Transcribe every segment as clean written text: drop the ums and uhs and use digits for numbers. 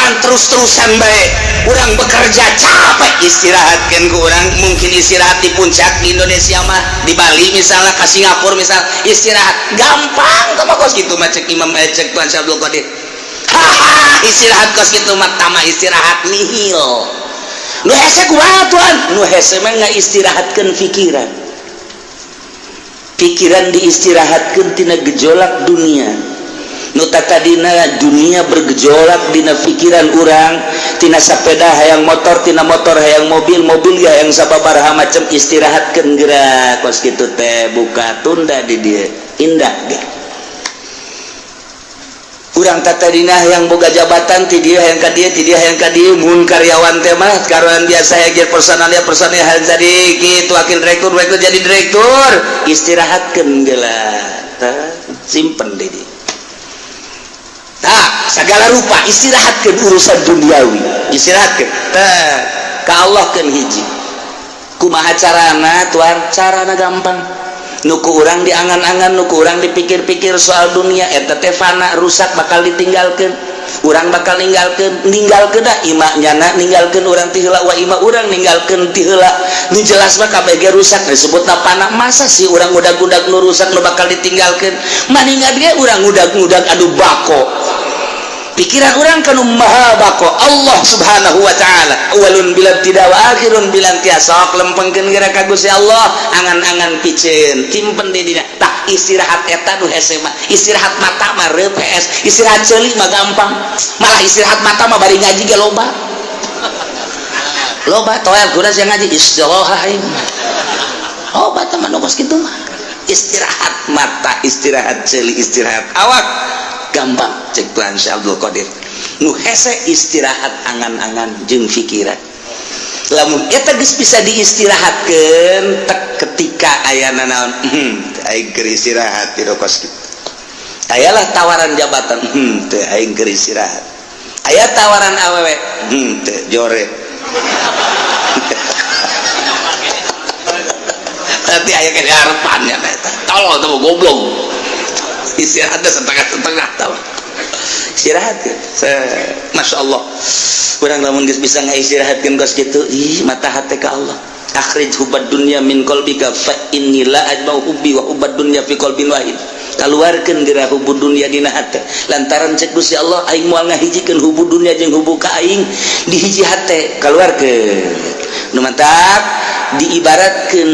Pikiran terus-terusan bae. Urang bekerja capek, istirahatkan ku urang. Mungkin istirahat di puncak di Indonesia mah, di Bali misalnya, ke Singapura misal, istirahat gampang tuh mah. Kos gitu mah cek Imam, cek Tuan Syekh Abdul Qadir, haha, istirahat kos gitu mah tama istirahat nihil. Nu hese kumaha, Tuan? Nu hese mah ngaistirahatkeun pikiran. Pikiran diistirahatkeun tina gejolak dunia. Nu tadina dunia bergejolak dina pikiran urang, tina sepeda hayang motor, tina motor hayang mobil, mobil ya hayang sababaraha macam, istirahatkeun geura kos kitu teh. Buka tunda di dieu indah ge. Urang tadina hayang boga jabatan, ti dieu hayang ka dieu, ti dieu hayang ka dieu. Mun karyawan teh mah karyawan biasa hayang jadi personalnya, personil hayang jadi kitu, wakil direktur, direktur, jadi direktur. Istirahatkeun geura, tah, simpen di dieu. Tah, segala rupa istirahatkeun urusan duniawi, istirahatkeun tah ka Allah keun hiji. Kumaha carana, Tuan? Carana gampang. Nu ku urang diangan-angan, nu ku urang dipikir-pikir soal dunia eta teh fana, rusak, bakal ditinggalkeun. Urang bakal ninggalkeun, ninggalkeun dah ima nyana, ninggalkeun urang ti heula, wa ima urang ninggalkeun ti heula. Nu jelas mah kabeh rusak, disebutna fana. Masa sih urang ngudag-ngudag nu rusak, nu bakal ditinggalkeun? Maningan ge urang ngudag-ngudag anu bako. Pikiran urang kanu maha bako, Allah Subhanahu wa Ta'ala, awalun bila tidak wa akhirun bila intiha. Sok lempengkeun geura ka Gusti Allah. Angan-angan piceun, simpen di dina. Tah, istirahat eta nu hese mah. Istirahat mata mah PS, istirahat ceuli mah gampang. Malah istirahat mata mah bari ngaji ge loba. Loba toel kuda sih ngaji istirahat aing. Loba teman nu kos kitu mah. Istirahat mata, istirahat ceuli, istirahat awak gampang cek Tuan Syekh Abdul Qadir. Nu hese istirahat angan-angan jeung pikiran. Lamun eta geus bisa diistirahatkeun tek, ketika ayana naon, aing keur istirahat di kos kitu. Ayalah tawaran jabatan, teu, aing keur istirahat. Aya tawaran awewe, teu, jore. Nanti aya ke harapannya eta tolol tuh, goblok. Istirahatnya setengah-setengah tau istirahat kan. Masya Allah, urang lamun geus bisa ngaistirahatkeun kos kitu, ih, mata hati ka Allah. Akhrij hubbad dunya min qalbika fa inni la ajma'u hubbi wa hubbad dunya fi qalbin wahid. Kaluarkeun geura hubbu dunya dina hate, lantaran cek Gusti Allah, aing moal ngahijikeun hubbu dunya jeung hubbu ka aing di hiji hate. Kaluarkeun. Nu mantap diibaratkeun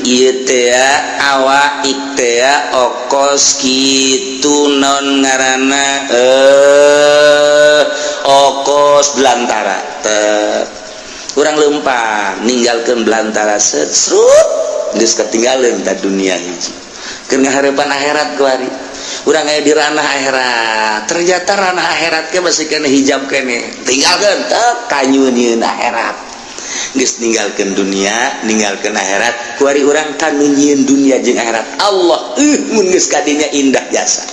ieu teh awak teh okos kitu, non ngaranna okos belantara teh. Urang lempang ninggalkeun belantara, set serut, geus ketinggalan ta dunia hiji. Keur ngaharepan akhirat kuari urang aya di ranah akhirat. Ternyata ranah akhirat ke masih kena hijab kene, tinggalkeun teh kanyunieun akhirat. Geus ninggalkeun dunia, ninggalkeun akhirat, kuari urang kanu nyieun dunia jeung akhirat. Allah, mun geus kadinya indah jasa.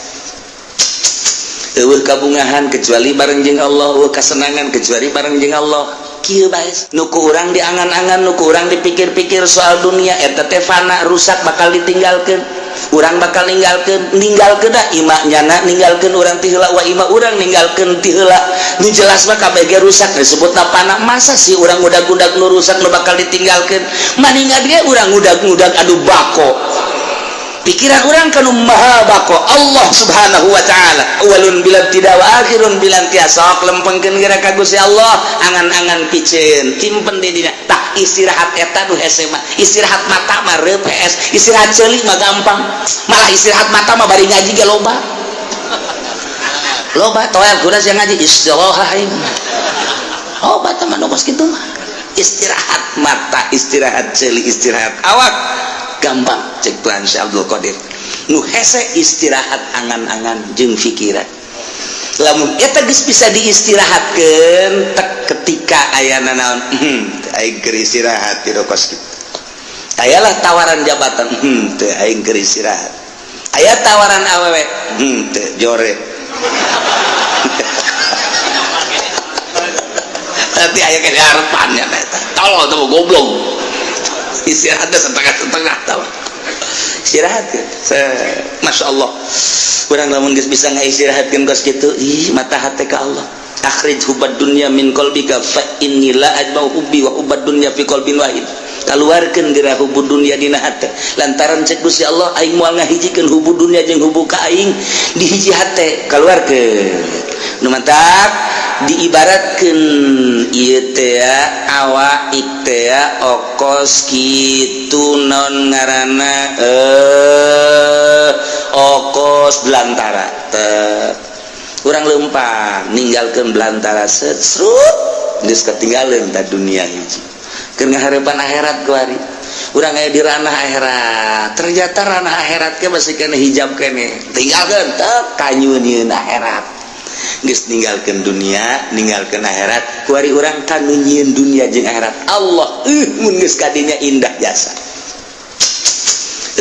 Eueuh kabungahan kecuali bareng jeung Allah, eueuh kasenangan kecuali bareng jeung Allah. Kieu bae nu ku urang diangan-angan, nu ku urang dipikir-pikir soal dunia eta teh fana, rusak, bakal ditinggalkeun. Urang bakal ninggalkeun, ninggalkeun dah ima nyana, ninggalkeun urang ti heula, wa ima urang ninggalkeun ti heula. Nu jelas mah kabeh rusak, disebutna fana. Masa sih urang ngudag-ngudag nu rusak, nu bakal ditinggalkeun? Maningan ge urang ngudag-ngudag anu bako. Pikiran urang kanu maha bako, Allah Subhanahu wa Ta'ala, awalun bila tidak wa akhirun bila intiha. Sok lempengkeun geura ka Gusti Allah. Angan-angan piceun, simpen di dina. Tah, istirahat eta nu hese mah. Istirahat mata mah PS, istirahat ceuli mah gampang. Malah istirahat mata mah bari ngaji ge loba. Loba toel kuda sih ngaji istirahat aing. Loba teman nu kos kitu mah. Istirahat mata, istirahat ceuli, istirahat awak gampang cek Tuan Syekh Abdul Qadir. Nu hese istirahat angan-angan jeung pikiran. Lamun eta geus bisa diistirahatkeun tek, ketika ayana naon, aing keur istirahat di kos kitu. Ayalah tawaran jabatan, teu, aing keur istirahat. Aya tawaran awewe, teu, jore. Nanti aya ke harapannya eta tolol tuh, goblok. Istirahatnya setengah-setengah tau. Istirahatkeun. Masya Allah. Urang lamun geus bisa ngaistirahatkeun kos kitu, ih mata hate ka Allah. Akhrij hubbad dunya min qalbika fa inni la ajma'u hubbi wa hubbad dunya fi qalbin wahid. Kaluarkeun geura hubbu dunya dina hate. Lantaran cek Gusti Allah aing moal ngahijikeun hubbu dunya jeung hubbu ka aing di hiji hate, kaluarkeun. Nu mantak diibaratkeun ieu teh awak teh okos kitu non ngaranna okos belantara teh. Urang lempang ninggalkeun belantara set srut geus ketinggalan ta dunia hiji. Keur ngaharepan akhirat kuari. Urang aya di ranah akhirat. Ternyata ranah akhirat ke masih kena hijab kene. Tinggalkeun teh kanyunieun akhirat. Geus ninggalkeun dunia, ninggalkeun akhirat, kuari urang kanu nyieun dunia jeung akhirat. Allah mun geus kadinya indah jasa.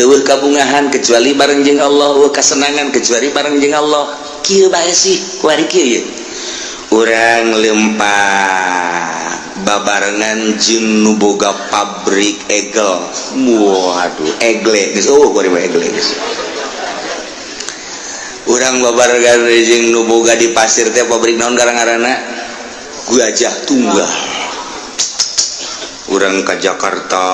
Eueuh kabungahan kecuali bareng jeung Allah, eueuh kasenangan kecuali bareng jeung Allah. Kieu bae sih kuari kieu ye. Urang lempang babarengan jeung nu boga pabrik egel. Waduh, egle geus eueuh kuari mah egle geus. Urang babarengan jeung nu boga di pasir teh pabrik naon ngaranna? Gajah Tunggal. Urang ke Jakarta,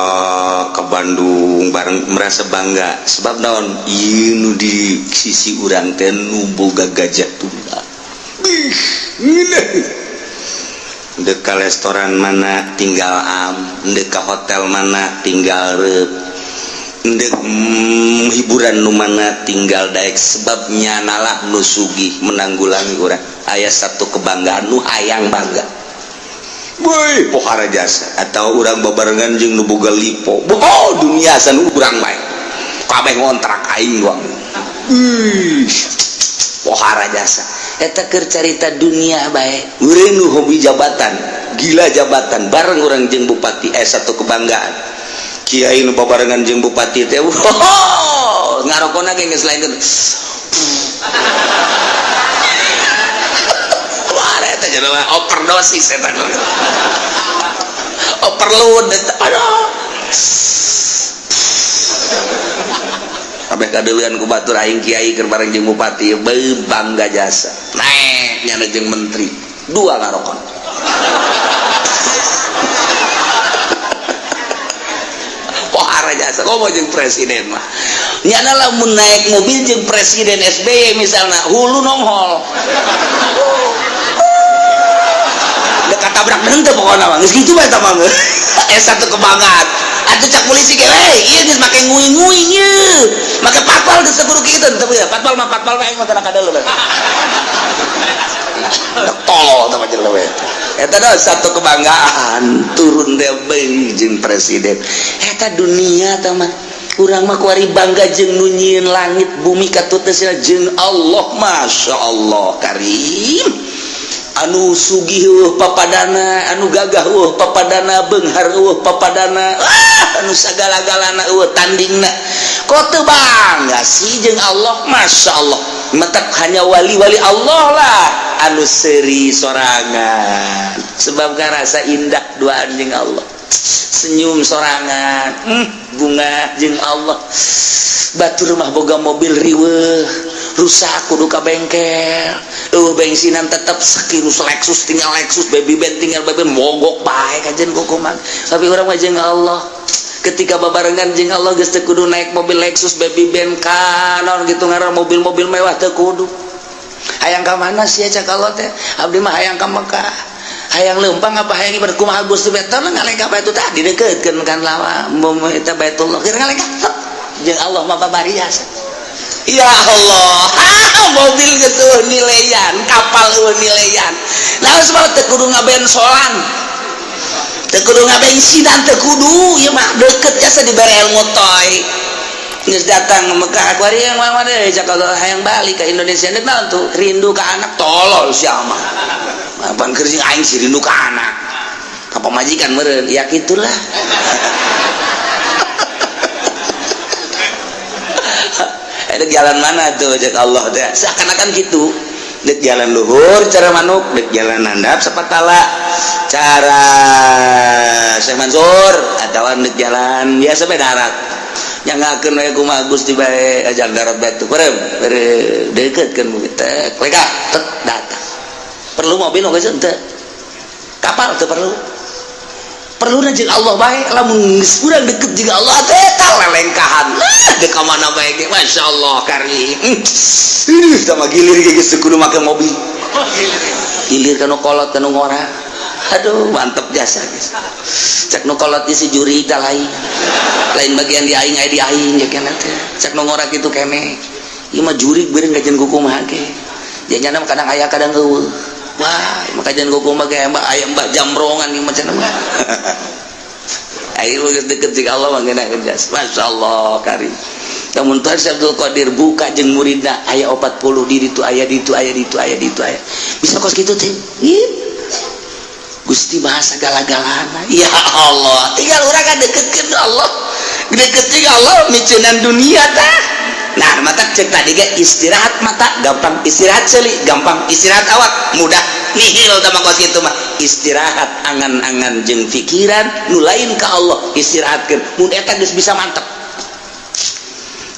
ke Bandung bareng merasa bangga sebab naon? Ieu nu di sisi urang teh nu boga Gajah Tunggal. Ih, ngeunah. Dek ka restoran mana tinggal am, dek ka hotel mana tinggal reup, dek hiburan nu mana tinggal daek sebabnya nalah nu sugih menanggulangi urang. Aya satu kebanggaan nu hayang bangga. Woi, pohara jasa atau urang babarengan jeung nu boga lipo. Oh, dunia san urang bae. Kabeh ngontrak aing doang. Ih, pohara jasa. Eta keur carita dunia bae. Urang nu hobi jabatan, gila jabatan bareng urang jeung bupati satu kebanggaan. Kiai nu babarengan jeung bupati teh, oh, ngarokona ge geus lain. Wah, eta jelema overdosis eta. Overload eta. Aduh. Kabeh kadeuleun ku batur aing kiai keur bareng jeung bupati, beuh bangga jasa. Naek nyana jeung menteri, dua ngarokon. Pohara jasa komo jeung presiden mah. Nyana lamun naik mobil jeung presiden SBY misalna hulu nonghol. Dek katabrak henteu pokona mah geus kitu bae eta mah. Satu kebanggaan. Atuh cak polisi ge we, ieu geus make nguing-nguing ieu. Make patpal geus kudu kitu teu ya. Patpal mah patpal we aing mah teu kadeuleu. Tolol teh mah jelema we. Eta dah satu kebanggaan turun teh bae jeung presiden. Eta dunia teh mah. Urang mah kuari bangga jeung nu nyieun langit bumi katutna jeung Allah. Masya Allah karim. Anu sugih eueuh papadana, anu gagah eueuh papadana, beunghar eueuh papadana, anu sagala-galana eueuh tandingna. Kok teu bangga sih jeung Allah? Masya Allah. Mentak hanya wali-wali Allah lah anu seuri sorangan. Sebab ngarasa indah duaan jeung Allah. Senyum sorangan, bunga jeung Allah. Batur mah boga mobil riweuh, rusak kudu ka bengkel. Bensinan tetep sekirus Lexus tinggal Lexus, baby band tinggal baby band, mogok bae kajen kokoman. Tapi urang mah jeung Allah. Ketika babarengan jeung Allah geus teu kudu naik mobil Lexus, baby band ka naon gitu ngaran mobil-mobil mewah teu kudu. Hayang ka mana sih cak Allah teh? Abdi mah hayang ka Mekah. Hayang leumpang apa hayang ibadah kumaha Gusti teh ngalengkah bae tah didekeutkeun kan lawa eta Baitullah. Keur ngalengkah jeung Allah mah babarias. Ya Allah, mobil geus eueuh nileyan, kapal eueuh nileyan. Nah, sebab teu kudu ngabensolan. Teu kudu ngabensinan, teu kudu ieu mah deukeut jasa dibere ilmu toy. Geus datang ke Mekah, kuari yang mana deui cak Allah hayang balik ke Indonesia deuk naon tuh? Rindu ka anak tolol sia mah. Apaan keur jeung aing sih rindu ka anak. Ka pamajikan meureun, ya kitulah. Dek jalan mana tuh cek Allah teh seakan-akan gitu. Dek jalan luhur cara manuk, dek jalan handap sapatala cara Syekh Mansur, atau dek jalan biasa bae darat. Nyanggakeun we kumaha Gusti bae ajar darat batu. Barem, bere deketkeun teh. Lega, tet datang. Perlu mobil oge henteu. Kapal teu perlu. Perlu jeung Allah bae, lamun geus urang deket jeung Allah teh eta lelengkahan. Ah, dek ka mana bae ge masyaallah kari. Ih, sama gilir ge geus kudu make mobil. Gilir kanu kolot kanu ngora. Aduh, mantep jasa guys. Cek nu kolot di si juri tah lain. Lain bagian di aing aya di aing ya kana teh. Cek nu ngora kitu kene. Ieu mah jurig beureung kajian kumaha ge. Janyana kadang aya kadang eueuh. Wah, mah kajian kumaha ge mbak aya mbak jamrongan ieu macam mah. Ayo geus deket jeung Allah mah ngeunah jas. Masyaallah kari. Namun Tuhan Syekh Abdul Qadir buka jeung muridna aya 40 di ditu aya ditu aya ditu aya ditu aya. Bisa kos kitu teh. Gusti bahasa segala-galana. Ya Allah, tinggal urang kan deketkeun Allah. Deket jeung Allah miceunan dunia tah. Nah, mata cek tadi ge istirahat mata gampang, istirahat seuli gampang, istirahat awak mudah. Nihil tah mah kos kitu mah. Istirahat angan-angan jeung pikiran nu lain ka Allah istirahatkeun. Mun eta geus bisa mantep.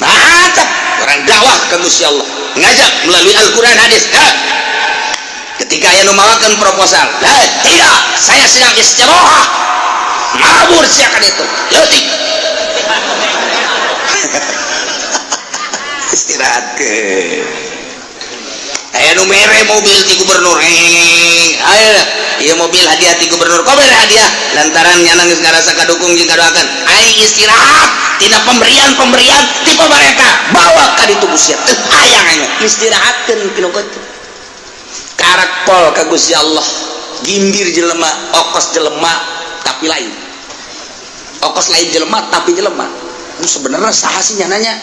Mantap, orang dakwah ke Gusti Allah, ngajak melalui Al-Qur'an hadis. Ha. Ketika aya nu mawakeun proposal, "La, tidak, saya sedang istirahat." Mabur siakan itu. Leutik. Istirahat ke. Aya nu mere mobil ti gubernur. Ayo, ieu mobil hadiah ti gubernur. Kok mere hadiah? Lantaran nyana geus ngarasa kadukung jeung kadoakeun. Aing istirahat tina pemberian-pemberian ti pemerintah. Bawa ka ditu Gusti. Teu hayang aing istirahatkeun kinu kitu. Karak pol ka Gusti Allah. Gimbir jelema, okos jelema tapi lain. Okos lain jelema tapi jelema. Nu sebenarnya saha sih nyananya?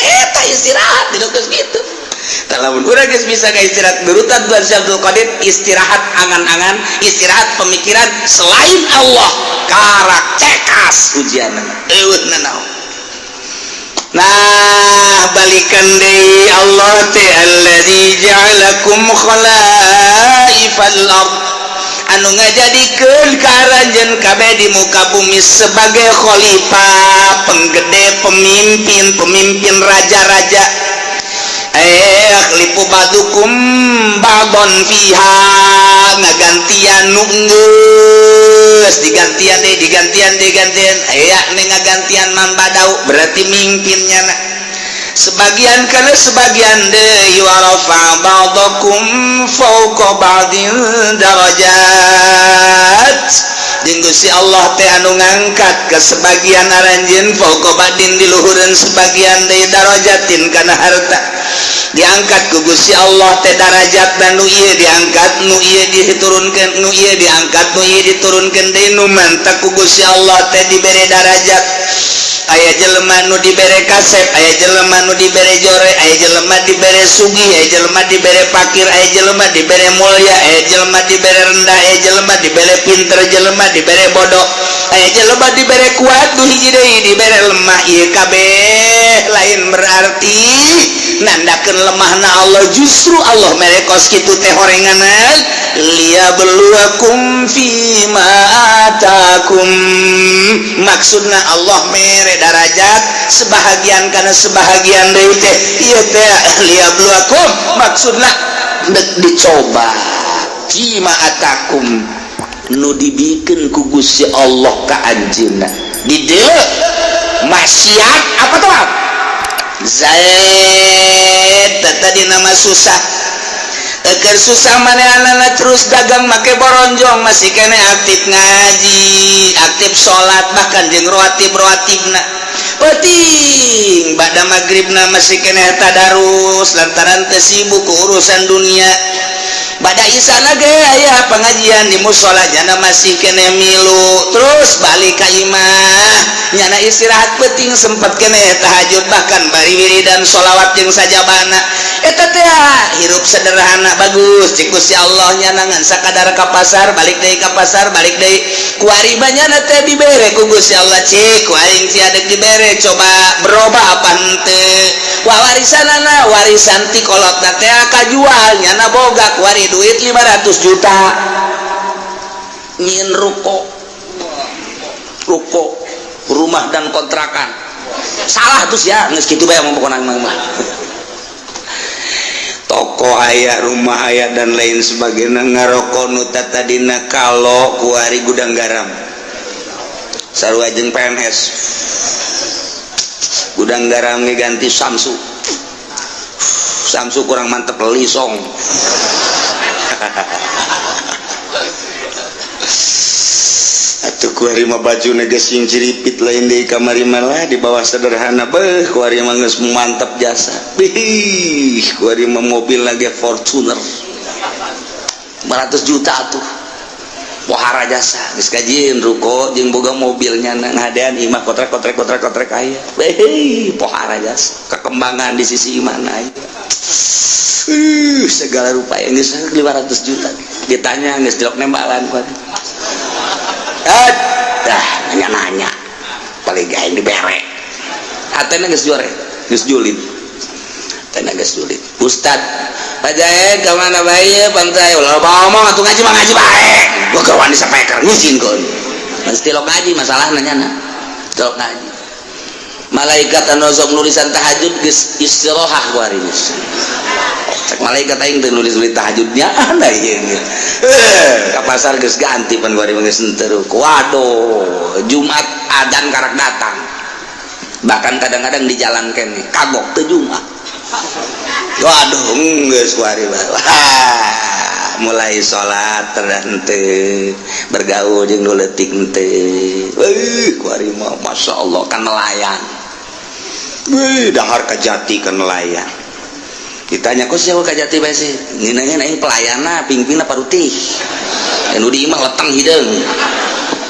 Eta istirahat di geus kitu. Lamun urang geus bisa ka istirahat berutan Tuhan Syekh Abdul Qadir istirahat angan-angan, istirahat pemikiran selain Allah, karak cekas ujianna. Eueuh nanaon. Nah, balikan deui Allah teh allazi ja'alakum khalaifal ard. Anu ngajadikeun ka aranjeun kabeh di muka bumi sebagai khalifah, penggede, pemimpin, pemimpin raja-raja. Yakhlifu ba'dukum ba'don fiha, ngagantian nu geus digantian deui, digantian digantian aya nu ngagantian man badau berarti mimpinnya na. Sebagian kana sebagian deui wa rafa ba'dakum fawqa ba'din darajat. Jeung Gusti Allah teh anu ngangkat ke sebagian aranjeun fawqa ba'din di luhureun sebagian deui darajatin kana harta. Diangkat ku Gusti Allah teh darajat dan nu ieu diangkat, nu ieu diturunkeun, nu ieu diangkat, nu ieu diturunkeun deui nu mantak ku Gusti Allah teh dibere darajat. Aya jelema nu dibere kasep, aya jelema nu dibere jore, aya jelema dibere sugih, aya jelema dibere pakir, aya jelema dibere mulia, aya jelema dibere rendah, aya jelema dibere pinter, jelema dibere bodoh, aya jelema dibere kuat, nu hiji deui dibere lemah. Ieu kabeh lain berarti nandakeun lemahna Allah, justru Allah mere kos kitu teh horenganan liyabluwakum fima atakum. Maksudna Allah mere darajat sebahagian karena sebahagian deui teh ieu teh liyabluwakum maksudna dek dicoba fima atakum nu dibikeun ku Gusti Allah ka anjeunna di dieu maksiat apa tuh Zaid tadi nama susah. Eker susah manehna terus dagang make boronjong masih kene aktif ngaji, aktif salat bahkan jeung rawatib-rawatibna. Penting ba'da magribna masih kene tadarus lantaran teu sibuk ku urusan dunia. Ba'da isana ge aya pengajian di musola nyana masih kene milu terus balik ka imah nyana istirahat penting sempat kene tahajud bahkan bari wiridan sholawat jeung sajabana. Eta teh hirup sederhana bagus cik Gusti Allah nyana ngan sakadar ka pasar balik deui ka pasar balik deui kuari nyana teh dibere ku Gusti Allah cik ku aing sia deuk dibere coba berubah apa henteu. Wah warisanana warisan ti kolotna teh kajual nyana boga kuari duit 500 juta nyieun ruko ruko Rumah dan kontrakan. Salah tuh ya, geus kitu bae ngomong pokona mah. Toko aya, rumah aya, dan lain sebagainya. Ngaroko nu tadina kalau kuari gudang garam. Sarua jeung PNS. Gudang garam ganti Samsu. Samsu kurang mantep, lisong. Atuh kuari mah baju geus sing ciripit lain deui kamari malah di bawah sederhana beuh kuari mah geus mantep jasa. Bih, kuari mah mobil lagi Fortuner 500 juta atuh. Pohara jasa geus kajieun ruko jeung boga mobilnya ngadean imah kotrek kotrek kotrek kotrek aya. Beuh, pohara jasa kekembangan di sisi imah aya. Segala rupa yang geus 500 juta ditanya geus dilok nembalan kuari. Dah nanya-nanya paling gaeng dibere hatena geus jore geus julid hatena geus julid. Ustad Pak Jae ka mana bae pantai ulah ngomong atuh ngaji mah ngaji bae gua gawan di speaker ngizinkeun mesti lo ngaji masalahna nyana tilok ngaji malaikat anu sok nulisan tahajud geus istirahat kuari geus. Cek malaikat aing teh nulis-nulis tahajudnya ada ieu geus. Ka pasar geus ganti pan kuari geus henteu. Waduh, Jumat adan karak datang. Bahkan kadang-kadang di jalan keneh kagok teu Jumat. Waduh, geus kuari mah. Wah, mulai salat henteu, bergaul jeung nu leutik henteu. Euy, kuari mah masyaallah kan nelayan. Wih, dahar kajati kan nelayan. Ditanya kok siapa kajati bae sih? Ngeuneuheun aing pelayana, pingpingna parutih. Anu di imah leteng hideung.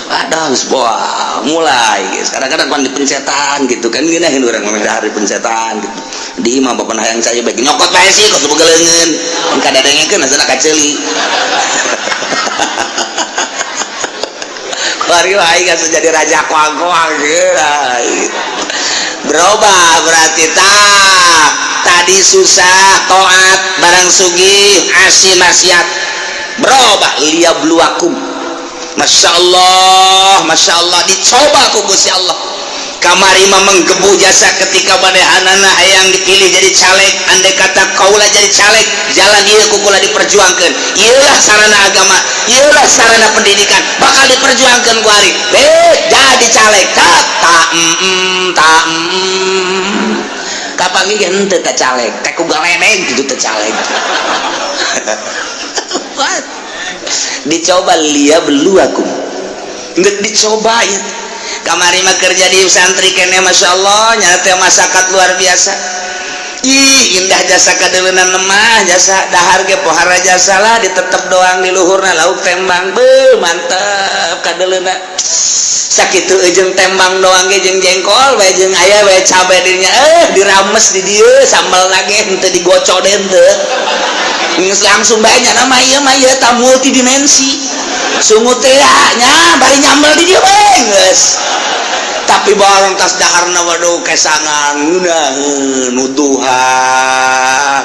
Aduh, geus boa, mulai geus. Kadang-kadang pan dipencetan gitu kan ngeunaheun urang mah dahar dipencetan gitu. Di imah bapak hayang cai bae nyokot bae sih kos boga leungeun. Mun kadadengekeun asana kaceuli. Kuari aing asa jadi raja koang-koang gitu. Berubah berarti tak tadi susah taat barang sugih asi maksiat berubah liyabluwakum. Masya Allah, Masya Allah dicoba ku Gusti Allah. Kamari mah menggebu jasa ketika manehanana hayang dipilih jadi caleg, andai kata kaula jadi caleg jalan ieu ku kula diperjuangkeun, ieulah sarana agama, ieulah sarana pendidikan bakal diperjuangkeun ku ari. Jadi caleg tak tak tak kapanggih ge henteu teh caleg teh ku galedeg kitu teh caleg. Dicoba liyabluwakum, geus dicoba ieu. Kamari mah kerja di santri kene Masya Allah nyata masyarakat luar biasa. Ih indah jasa kadeuleunana mah jasa dahar ge pohara jasa lah ditetep doang di luhurna lauk tembang beuh mantep kadeuleunna. Sakitu jeung tembang doang ge jeung jengkol bae jeung aya bae cabe dinya dirames di dieu sambal lagi henteu digocok deui henteu. Geus langsung bae nya mah ieu mah ieu ta multidimensi. Sungut teh nya bari nyambel di dieu bae geus. Tapi barang tas daharna waduh kesangan ngeunaheun nuduha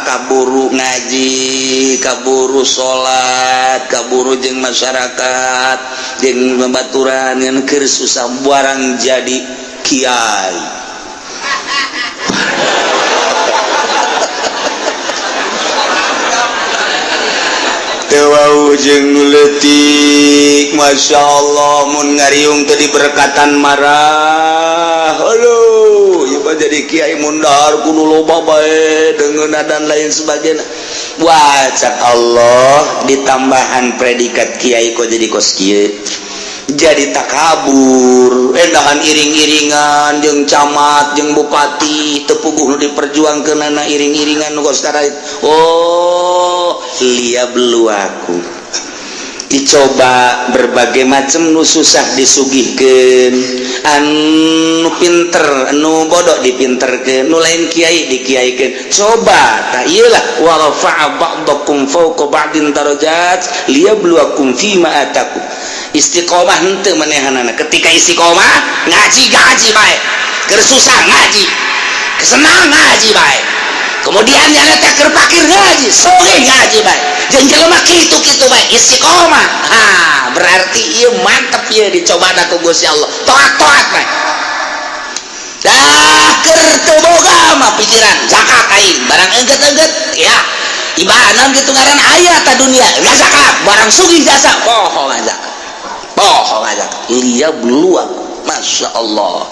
kaburu ngaji, kaburu salat, kaburu jeung masyarakat, jeung babaturan ngan keur susah barang jadi kiai. Teu jeung nu leutik Masya Allah mun ngariung teu diberkatan marah. Aduh, ieu mah jadi kiai mun dahar kudu loba bae deungeunna dan lain sebagainya. Wah, cak Allah ditambahan predikat kiai kok jadi kos kieu. Jadi takabur, endahan iring-iringan jeung camat jeung bupati teu puguh nu diperjuangkeunana iring-iringan nu kos karait. Oh, liyabluwakum. Dicoba berbagai macam nu susah disugihkeun, anu pinter anu bodoh dipinterkeun, nu lain kiai dikiaikeun. Coba tah ieu lah wa rafa'a ba'dakum fawqa ba'din darajat liyabluwakum fima atakum. Istiqomah henteu manehanana. Ketika istiqomah ngaji ngaji bae, keur susah ngaji, kesenang ngaji bae. Kemudian nyana teh keur pakir ngaji, sugih ngaji bae. Jeung jelema kitu-kitu bae istiqomah. Ha, berarti ieu mantep ieu dicobana ku Gusti Allah. Toat-toat bae. Dah keur teu boga mah pikiran zakat aing barang engget-engget ya ibadah gitu ngaran aya ta dunia enggak zakat barang sugih jasa poho zakat poho zakat liyabluwa. Masya Allah,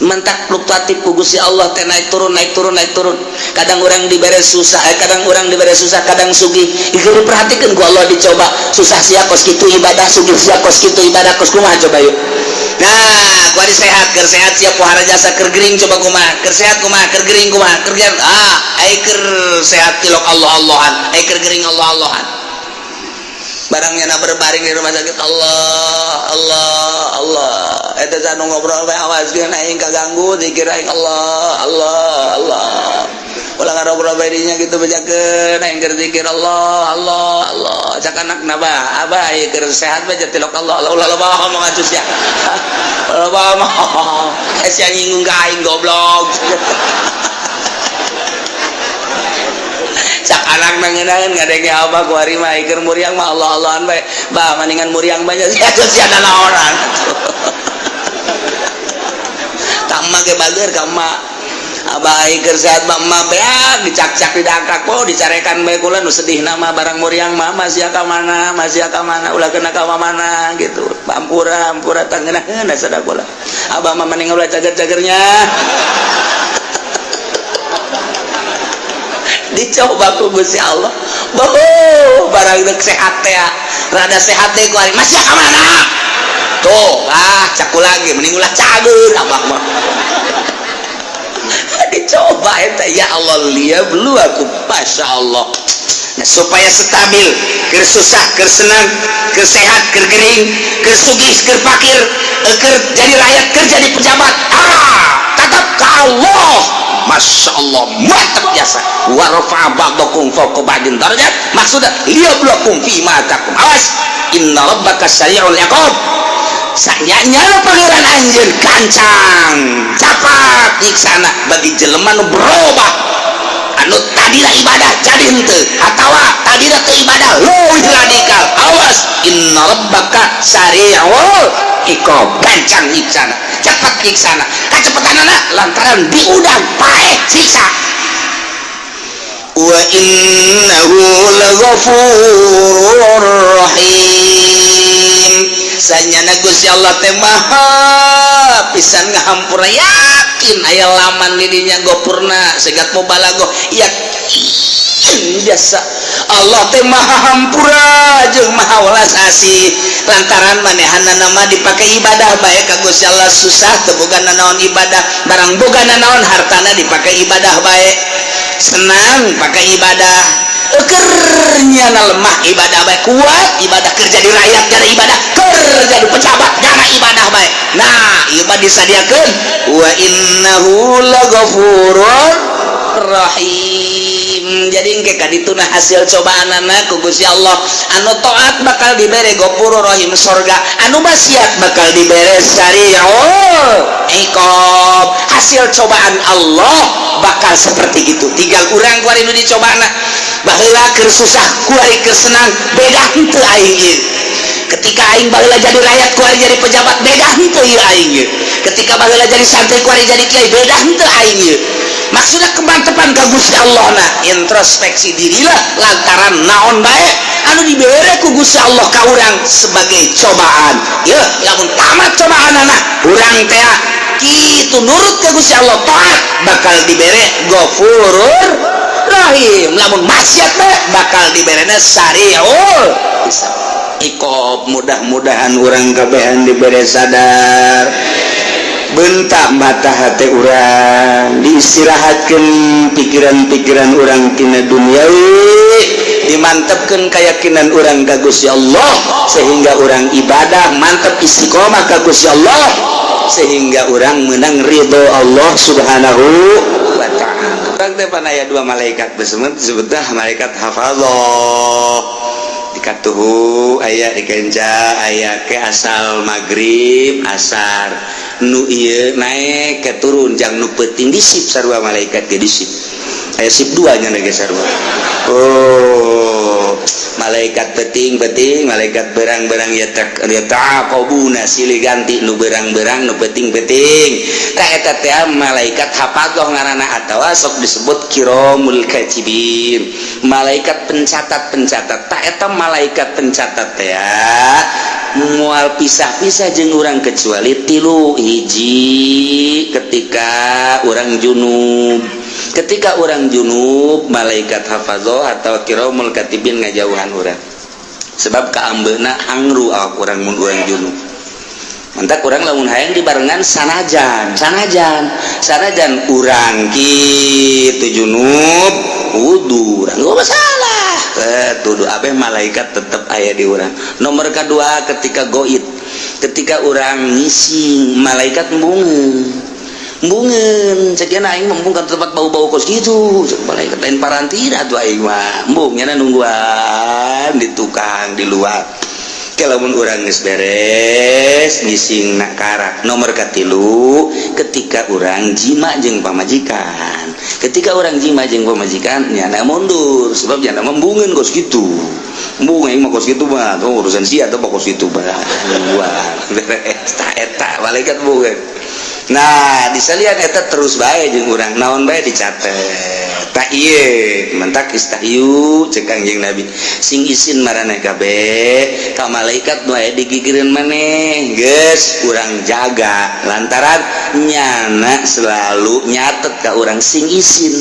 mentak fluktuatif ku Gusti Allah teh, naik turun, naik turun, naik turun. Kadang orang dibere susah, kadang orang dibere susah, kadang sugih. Ieu diperhatikan ku Allah, dicoba susah sia kos kitu ibadah, sugih sia kos kitu ibadah, kos kumaha coba yuk. Nah, kuari sehat, keur sehat sia pohara jasa, keur gering coba kumaha, keur sehat kumaha, keur gering kumaha, keur gering ah ai keur sehat tilok Allah Allahan, ai keur gering Allah Allahan. Barangnya na berbaring di rumah sakit, Allah Allah Allah. Eta sanu ngobrol bae, awaskeun aing kaganggu zikir aing, Allah Allah Allah. Ulah ngarobrol bae dinya gitu, bejakeun aing keur zikir Allah Allah Allah. Cak anakna, "Bah, abah ieu keur sehat bae tilok Allah Allah." Ulah loba ngomong atuh sia, ulah loba ngomong, eh sia nyinggung ka aing, goblok. Cak anak nangenaeun ngadenge abah kuari mah keur muriang mah Allah Allahan bae, "Bah, maningan muriang banyak sia sia naonan." Ka emak ge bager ka emak, "Abah keur sehat mah emak beak dicak-cak didangkak po dicarekan bae kula nu sedih nama barang muriang mah masih ka mana, masih ka mana, ulah kena ka mana gitu. Ampura ampura tangenaheun sada kula, abah mah mending ulah cager-cagernya." Dicoba ku Gusti Allah boh barang dek sehat teh rada sehat teh ku ari masih ka mana tuh ah caku lagi mending ulah cager abah mah. Dicoba eta ya Allah liyabluwakum, Masya Allah. Nah, supaya stabil keur susah keur senang, keur sehat keur gering, keur sugih keur fakir, keur jadi rakyat keur jadi pejabat, ah tetap ke Allah. Masya Allah, mantap biasa. Wa rafa'a ba'dakum fawqa ba'din darajat, maksudnya liyabluwakum fi ma atakum. Awas, inna rabbaka sari'ul iqab, sanyanya pangeran anjeun gancang capat nyiksana bagi jelema nu berubah, anu tadina ibadah jadi henteu atawa tadina teu ibadah leuwih radikal. Awas, inna rabbaka sari'ul iqab, gancang nyiksana, cepat nyiksana, kacepetanana lantaran diudang paeh siksa. Wa innahu laghafurur rahim, sanyana Gusti Allah teh maha pisan ngahampura. Yakin aya laman di dinya gopurna segat mubalaghah, yakin biasa Allah teh maha hampura jeung maha welas asih lantaran manehanna mah dipake ibadah bae ka Gusti Allah. Susah teu boga nanaon ibadah, barang boga nanaon hartana dipake ibadah bae, senang pakai ibadah, kernya lemah ibadah bae, kuat ibadah, kerja di rakyat jadi ibadah, kerja di pejabat karena ibadah bae. Nah, ieu mah disadiakeun wa innahu laghafurur rahim. Jadi engke ka dituna hasil cobaanana ku Gusti Allah, anu taat bakal dibere ghafurur rahim sorga, anu maksiat bakal dibere sari'ul iqab. Hasil cobaan Allah bakal seperti itu. Tinggal urang kuari nu dicobana, baheula keur susah kuari keur senang, beda henteu aing ieu? Ketika aing baheula jadi rakyat kuari jadi pejabat, beda henteu ieu aing ieu? Ketika baheula jadi santri kuari jadi kiai, beda henteu aing ieu? Maksudnya kemantepan ka Gusti Allah. Nah, introspeksi dirilah lantaran naon bae anu dibere ku Gusti Allah ka urang sebagai cobaan ya. Lamun tamat cobaan anak urang teh kitu nurut ke Gusti Allah, taat, bakal dibere ghafurur rahim. Lamun maksiat bae bakal diberena sari'ul iqab. Mudah-mudahan urang kabehan dibere sadar, bentak mata hati urang, diistirahatkan pikiran-pikiran urang tina duniawi, dimantapkan keyakinan urang ka Gusti Allah sehingga urang ibadah mantap istiqomah ka Gusti Allah sehingga urang menang ridho Allah Subhanahu wa ta'ala. Urang teh pan aya dua malaikat besemet, disebutna malaikat hafadzah dikatuhu aya dikenca aya ke asal maghrib asar nu ieu naik ke turun jang nu peuting disip, sarua malaikat ge disip. Aya sip 2 nya geus sarua. Oh, malaikat peting-peting, malaikat berang-berang ya yata'aqabuna, silih ganti nu berang-berang, nu peting-peting. Tah, eta teh malaikat hafadzah ngaranna atawa sok disebut kiramul katibin, malaikat pencatat-pencatat. Tah, eta malaikat pencatat teh moal pisah-pisah jeung urang kecuali tilu hiji: ketika urang junub. Ketika urang junub, malaikat hafadzah atau kiramul katibin ngajauhan urang, sebab kaambeuna hangru awak urang mun urang junub. Mantak urang lamun hayang dibarengan, sanajan sanajan sanajan urang kitu junub, wudu urang gak masalah, tuduh abeh malaikat tetep aya di urang. Nomor kedua, ketika goid, ketika urang ngising, malaikat embungeun embungeun. Sekian aing embung ka tempat bau-bau kos gitu, cek malaikat, lain parantina tuh aing mah. Embung nya nungguan di tukang di luar. Lamun urang geus beres ngising nak karak. Nomor katilu, ketika urang jima jeung pamajikan. Ketika urang jima jeung pamajikan, nyana mundur, sebab nyana embungeun kos gitu. Embung aing mah kos gitu mah, tuh urusan sia atau kos gitu mah nungguan beres. Tah, eta malaikat embungeun. Nah, disalian eta terus bae jeung urang, naon bae dicatet. Tak ieu mantak istahyu cek Kangjeng Nabi, sing isin maraneh kabeh ka malaikat nu aya di gigireun maneh. Geus urang jaga lantaran nyana selalu nyatet ka urang. Sing isin,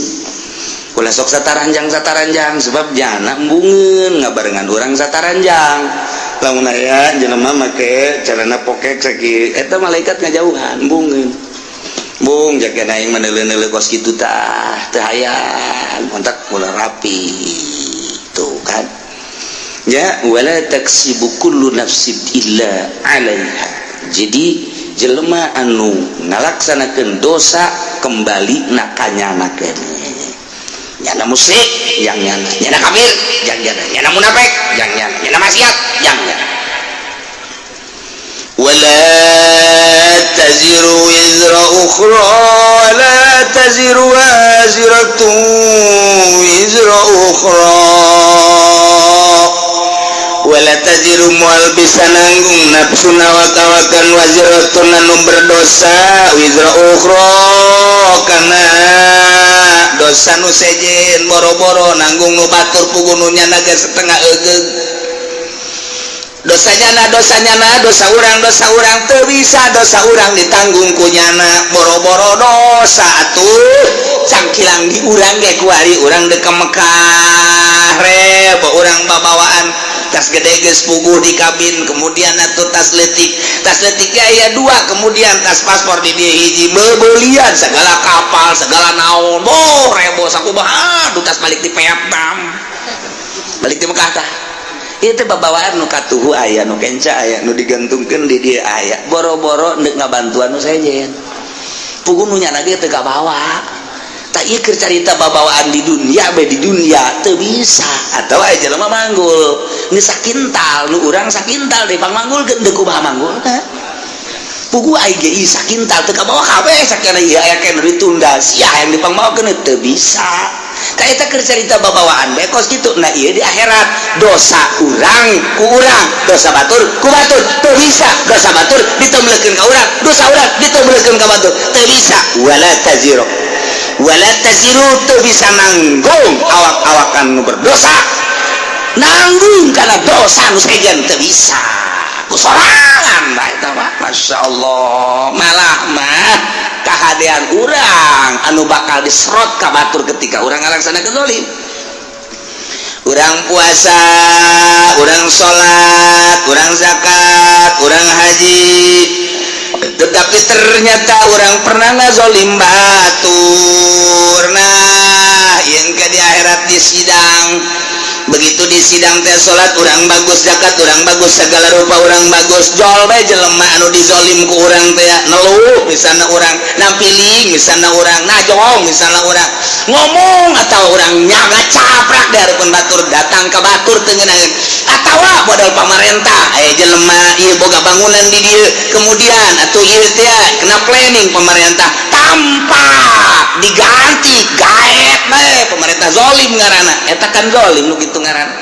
ulah sok sataranjang sataranjang, sebab nyana embungeun ngabarengan urang sataranjang. Lamun aya jelema make celana pokek sakieu, eta malaikat ngajauhan, embungeun. Bung jaga aing meneuleuh kos kitu tah teu hayang, kontak ulah rapi tuh kan ya. Wala taksibu kullu nafsin illa 'alaiha. Jadi jelema anu ngalaksanakeun dosa kembali na kanyana keneh. Nyana musyrik yang nyana, nyana kafir yang nyana, nyana munafik yang nyana, nyana maksiat yang nyana. ولا تزر وزر أخرى، ولا تزر وازرة وزر أخرى. ولا تزر moal bisa nanggung nafsun awak-awakan waziratun anu berdosa wizra ukhra kana dosa nu sejen. Boro-boro nanggung nu batur, puguh nu nyana ge setengah egeug dosanya na, dosanya na, dosa urang, dosa urang teu bisa dosa urang ditanggung ku nyana. Boro-boro dosa atuh cangkilang di urang ge. Kuari urang dek ke Mekah, rebo urang babawaan tas gede geus puguh di kabin, kemudian atuh tas letik, tas letiknya aya dua, kemudian tas paspor di dieu hiji, bebelian segala kapal segala naon. Boh, rebo sakumaha. Aduh, tas balik di peap tam balik di Mekah. Tah, itu babawaan nu katuhu aya, nu kenca aya, nu digantungkeun di dieu aya. Boro-boro ndek ngabantuan nu sejen, puguh nu nyana ge teu kabawa. Tak ieu keur carita babawaan di dunia be. Di dunia teu bisa atau aya jelema manggul nu sakintal, nu urang sakintal deh pang manggulkeun, deuk kumaha manggulna? Puguh aing ge ieu sakintal teu kabawa kabeh. Sakana ieu aya keneh ditunda sia yang dipangmawakeun, teu bisa. Ka eta keur carita babawaan bae kos kitu. Nah, ieu di akhirat dosa urang ku urang, dosa batur ku batur. Teu bisa dosa batur ditemlekeun ka urang, dosa urang ditemlekeun ka batur, teu bisa. Wala taziru, wala taziru teu bisa nanggung awak-awakan nu berdosa nanggung karena dosa nu sejen, teu bisa ku sorangan bae eta mah. Masya Allah, malah mah kahadean urang anu bakal diserot ka batur ketika urang ngalaksanakeun zalim. Urang puasa, urang salat, urang zakat, urang haji, tetapi ternyata urang pernah ngazolim batur. Nah, yang ke di akhirat di sidang, begitu di sidang teh salat urang bagus, zakat urang bagus, segala rupa urang bagus, jol bae jelema anu dizolim ku urang teh neluh misalnya, urang nampiling misalnya, urang najong misalnya, urang ngomong atau urang nyaga caprak di hareupeun batur, datang ke batur teu ngeunaheun. Atawa modal pamarentah aya jelema ieu boga bangunan di dieu, kemudian atuh ieu teh kena planning pemerintah tanpa diganti gaet. Bae pemerintah zolim ngaranna. Eta kan zolim nu kitu ngaranna.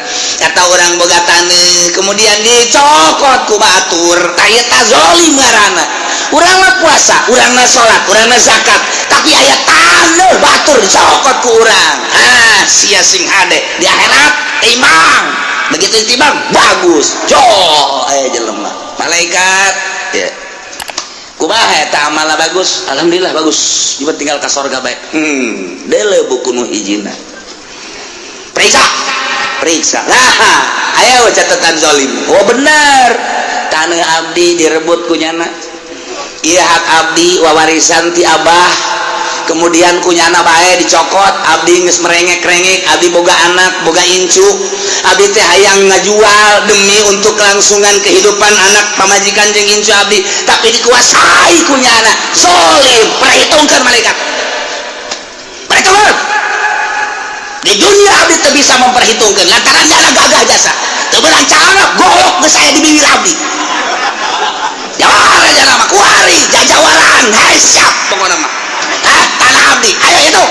Kata orang boga taneuh kemudian dicokot ku batur, tah eta zolim ngaranna. Urang mah puasa, urang mah salat, urang mah zakat, tapi aya taneuh batur dicokot ku urang. Ah, sia sing hade di akhirat timbang. Begitu ditimbang bagus. Jo, aya jelema. Malaikat ya. Kumaha eta amalna bagus? Alhamdulillah bagus. Ieu tinggal ka sorga bae. Deuleu buku nu hijina. Periksa. Periksa. Nah, aya catatan zalim. Oh bener. Tanah abdi direbut ku nyana. Ieu hak abdi wawarisan ti abah. Kemudian ku nyana bae dicokot, abdi geus merengek-rengek, abdi boga anak, boga incu. Abdi teh hayang ngajual demi untuk kelangsungan kehidupan anak pamajikan jeung incu abdi, tapi dikuasai ku nyana. Zolim, perhitungkan malaikat. Perhitungkan. Di dunia abdi teu bisa memperhitungkan lantaran nyana gagah jasa. Teu beunang cara golok geus aya di bibir abdi. Jawara jana mah kuari jajawaran, hai siap pokokna mah. Ah, tanah abdi, ayo hitung.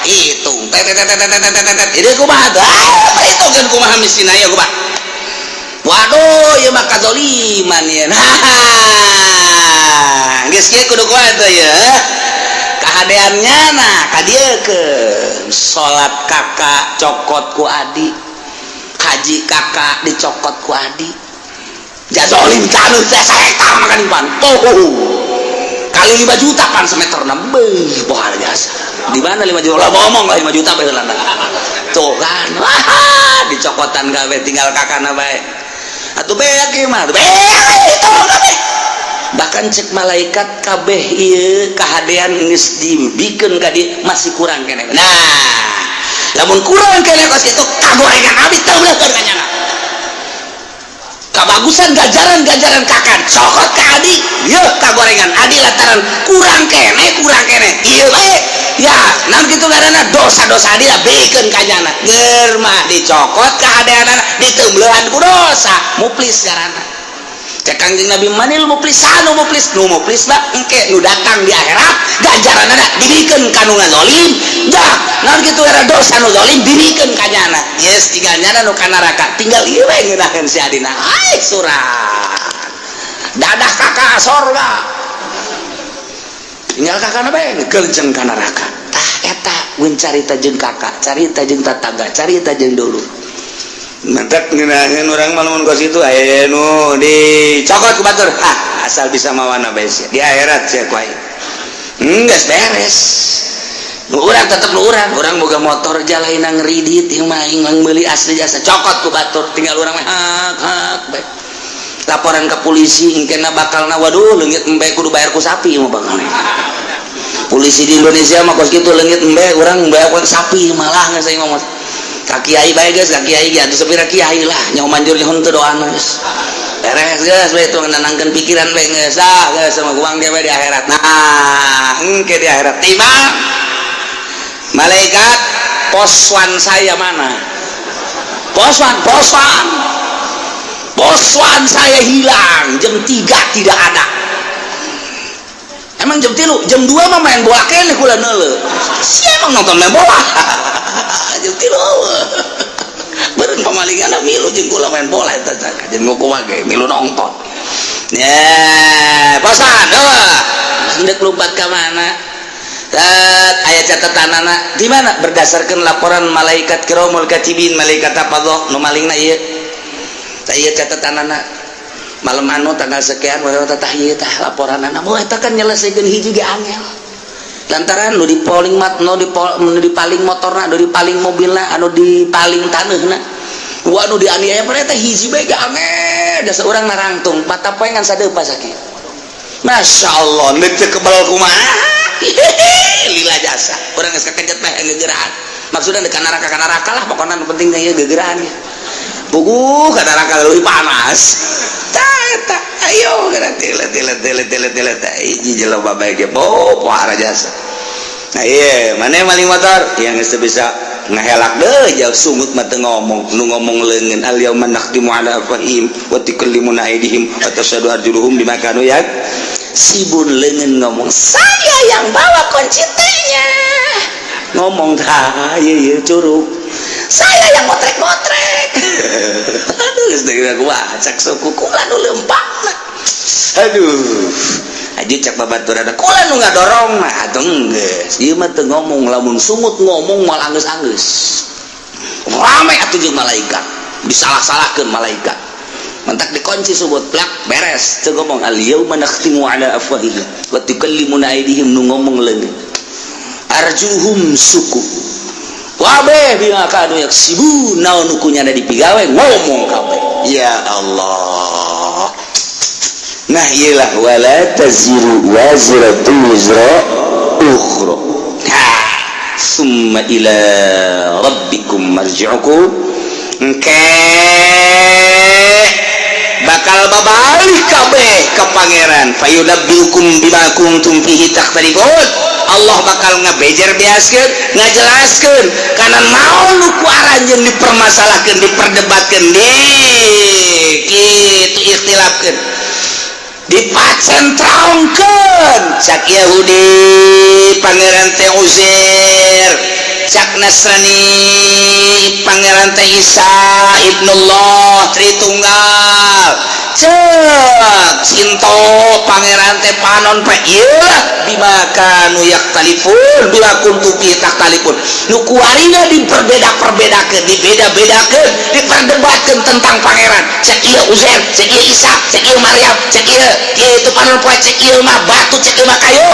Hitung. Tet tet tet tet tet tet tet. Ini kumaha tuh? Ah, perhitungkeun kumaha mistina ya kumaha. Waduh, ieu mah kazoliman ieu. Nah, geus kieu kudu kumaha teh ya? Kahadeannya nah ka dieukeun. Salat kakak cokot ku adi. Haji kakak dicokot ku adi. Jazolim taneuh teh sahektar makan pan. Oh. Kali 5 juta pan semeter beuh, bohar jasa. Di mana 5 juta? Lah ngomong lah 5 juta bae heula. Tuh kan. Wah, dicokotan kabeh tinggal kakana bae. Atuh beak ieu mah. Beak itu kabeh. Bahkan cek malaikat kabeh ieu kahadean geus dibikeun ka dieu masih kurang keneh. Nah, lamun kurang keneh kos kitu kagorengan abdi teu beuleuhkeun ka nyana. Kabagusan gajaran-gajaran kakak cokot ke adi, yeuh kagorengan adi lantaran kurang keneh ieu bae ya naon kitu ngaranna dosa-dosa adi lah bikeun ka nyana ger mah dicokot kahadeanana diteumbeuhan ku dosa muflis ngaranna. Cek Kangjeng Nabi manil muflis anu muflis nu muflis mah engke nu datang di akhirat ganjaranana dibikeun ka nu ngazolim dah naon kitu ngaranna dosa nu zalim dibikeun ka nyana yes tinggal nyana nu ka neraka tinggal ieu we ngeunaheun si adina ai surat dadah kakak sorga tinggal kakak bae ngeukeun ka neraka. Tah eta mun carita jeung kakak, carita jeung tetangga, carita jeung dulur mantap ngeunaheun urang mah lamun kos kitu aya nu dicokot ku batur. Ah, asal bisa mawana bae sia di akhirat sia ku aing geus beres. Nu urang tetep nu urang, urang boga motor jalaina ngeridit ieu mah aing mah meuli asli jasa cokot ku batur tinggal urang mah hak hak bae. Laporan ke polisi engkena bakalna waduh leungit embe kudu bayar ku sapi mah bakal. Polisi di Indonesia mah kos kitu leungit embe urang bayar ku sapi malah geus aing mah. Ka kiai bae geus, ka kiai ge atuh sapira kiai lah nyaho manjur nyaho henteu doana geus. Beres geus bae itu nenangkeun pikiran bae geus ah geus sama uang dia bae di akhirat. Nah, engke di akhirat timbang malaikat poswan saya mana? Poswan, poswan. Poswan saya hilang jam 3 tidak ada. Emang jam 3, jam 2 mah main bola keneh kula neuleuh. Si emang nonton main bola. Jam 3 beureun pamalingan milu jeung kula main bola eta jeung kumaha ge milu nonton. Ya, poswan, eueuh. Hendeuk lompat ka mana? Tat aya catatanana di mana berdasarkan laporan malaikat kiramul katibin malaikat hafadzah nu malingna ieu. Tah ieu catatanana malam anu tanggal sekian wae tah ieu tah laporanana. Oh eta kan nyelesaikeun hiji ge angel. Lantaran nu dipaling mat nu dipaling motorna, nu dipaling mobilna, anu dipaling taneuhna. Wah nu dianiaya pada eta hiji bae ge angel. Dasar urang narangtung mata poe ngan sadeupa sakieu. Masya Allah, neuk teu kebal kumaha. Lila jasa urang geus kakejet bae gegeraan maksudna ka neraka lah pokona nu penting teh ieu gegeraan ya puguh ka neraka leuwih panas tah eta ayo geura tile tile tile tile tile teh hiji jelema bae ge oh pohara jasa. Nah iya mana maling motor yang geus teu bisa ngahelak deui jauh sungut mah teu ngomong nu ngomong leungeun al yauma nakhtimu ala afwahihim wa tukallimuna aydihim wa tashhadu arjuluhum bima kanu yak sibun leungeun ngomong saya yang bawa kunci T-nya. Ngomong tah, ieu ieu curug. Saya yang ngotrek-ngotrek. Aduh, geus deui gua cak suku kula nu leumpakna. Aduh. Aja cak babaturan kula nu ngadorong mah atuh geus. Ieu mah teu ngomong, lamun sungut ngomong moal anggeus-anggeus. Rame atuh jeung malaikat. Disalah-salahkeun malaikat. Mantak dikunci sungut plak beres. Teu ngomong al yauma nakhtimu ala afwahihim wa tukallimuna aydihim, nu ngomong leungeun. Arjuhum suku. Wabe bima kanu yaksibun, naon nu kunyana dipigawe ngomong kabeh. Ya Allah. Nah iyalah wala taziru waziratu wizra ukhra. Summa ila rabbikum marji'ukum. Engke bakal babalik kabeh ke pangeran, fayunabbiukum bima kuntum fihi takhtalifun. Allah bakal ngabejer beaskeun, ngajelaskeun kana naon nu ku aranjeun dipermasalahkeun, diperdebatkeun, di kitu ikhtilafkeun, dipacentrongkeun. Cak Yahudi pangeran teh Uzair, cak Nasrani pangeran teh Isa ibnullah Tritunggal, cek Sinto pangeran teh panon pe. Ieu bima kanu yaktalifun, bima kuntum fi takhtalifun, nu kuarina diperbeda-perbedakeun, dibeda-bedakeun, diperdebatkeun tentang pangeran. Cek ieu Uzair, cek ieu Isa, cek ieu Maryam, cek ieu ieu itu panon poe, cek ieu mah batu, cek ieu mah kayu.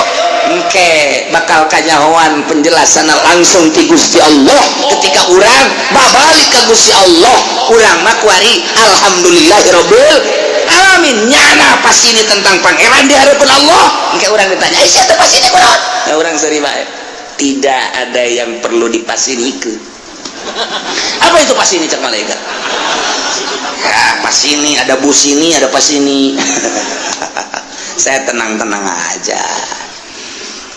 Engke bakal kanyahoan penjelasan langsung ti Gusti Allah ketika urang babalik ke Gusti Allah. Urang mah kuari alhamdulillahirabbil alamin, nyana pas ini tentang pangeran di hadapan Allah. Engke urang ditanya, "Eh, siapa pas ini kunaon?" Nah, urang seri bae, tidak ada yang perlu dipasinikeun. Apa itu pas ini? Cek malaikat. Ya, pas ini ada bus, ini ada pas ini. Saya tenang-tenang aja.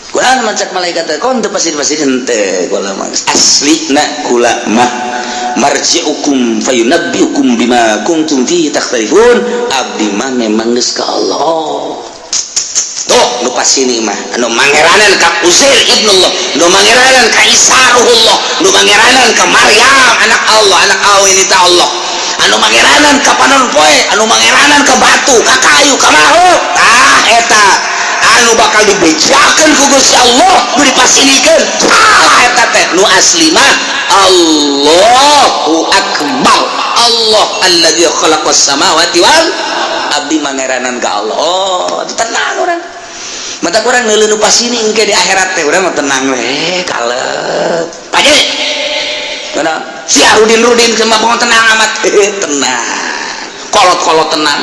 Kula mah cek malaikat teh kon teu pasini pasini henteu, kula mah asli na kula mah marji'ukum fayunabbiukum bima kuntum fihi takhtalifun. Abdi mah memang geus ka Allah. Tuh nu pasini mah anu mangeranan ka Uzair ibnullah, nu mangeranan ka Isa ruhullah, nu mangeranan ka Maryam anak Allah, anak awenita Allah, anu mangeranan ka panon poe, anu mangeranan ka batu, ka kayu, ka makhluk. Tah eta anu bakal dibejakeun ku Gusti Allah, nu dipasinikeun salah eta teh. Nu asli mah Allahu akbar, Allah alladzi khalaqas samawati wal abdi mangeranan ka Allah. Oh, tenang urang, mata kurang neuleuh nu pasini. Engke di akhirat teh urang mah tenang we, kalep paje. Kana si Arudin Rudin sama bangun tenang amat, tenang, kolot-kolot tenang.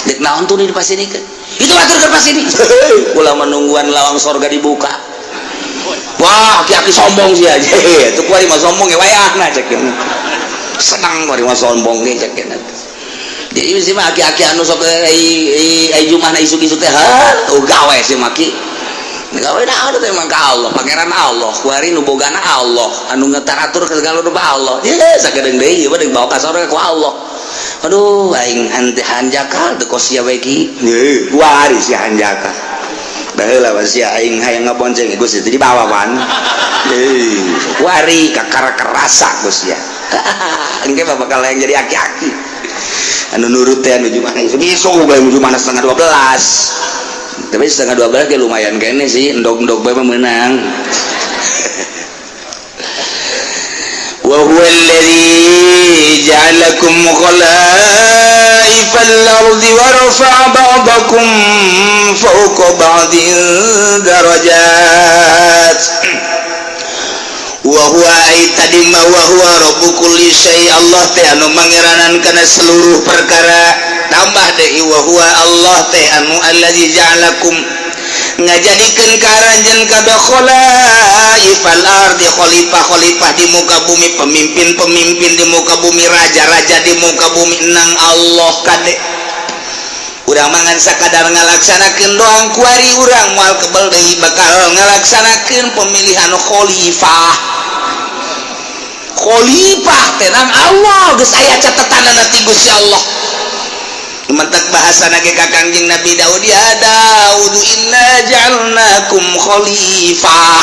Dek naon tuh di pasinikeun itu atur ke pasini? Kula menungguan lawang sorga dibuka. Wah, aki-aki sombong sih aja itu. Kuari mah sombong ya, wayahna cek senang, kuari mah sombong ge cek. Jadi sih mah aki-aki anu sok ai ai jumahna isuk-isuk teh, ha oh gawe sih maki gawe naon teh emang ka Allah, pangeran Allah kuari, nu bogana Allah, anu ngetaratur ke segala rupa Allah. Ye sakedeung deui ieu mah dibawa ka sorga ku Allah. Aduh, aing hanjakal teu kos sia we ki. Kuari si hanjakal baheula mah sia aing hayang ngabonceng Gusti teh dibawa pan. Kuari kakara kerasa Gus ya. Engke mah bakal yang jadi aki-aki anu nurut teh anu jumana isuk bae, jumana setengah 12. Tapi setengah 12 ge lumayan kene sih, endog-endog bae mah meunang. Wa huwa alladhi ja'alakum khalaifal ardi wa rafa'a ba'dakum fawqa ba'din darajat. Wa huwa ay tadi ma wa huwa rabbu kulli syai, Allah teh anu mangeranan kana seluruh perkara. Tambah deui, wa huwa Allah teh anu allazi ja'alakum ngajadikeun ka aranjeun kabeh khalaifal ardi, khalifah-khalifah di muka bumi, pemimpin-pemimpin di muka bumi, raja-raja di muka bumi. Nang Allah kade urang mangan sakadar ngalaksanakeun doang. Kuari urang moal kebel deui bakal ngalaksanakeun pemilihan khalifah. Khalifah tenang, Allah geus aya catetanana ti Gusti Allah. Mentak bahasa ge ka Kangjeng Nabi Daud, ya Daud inna ja'alnakum khalifah.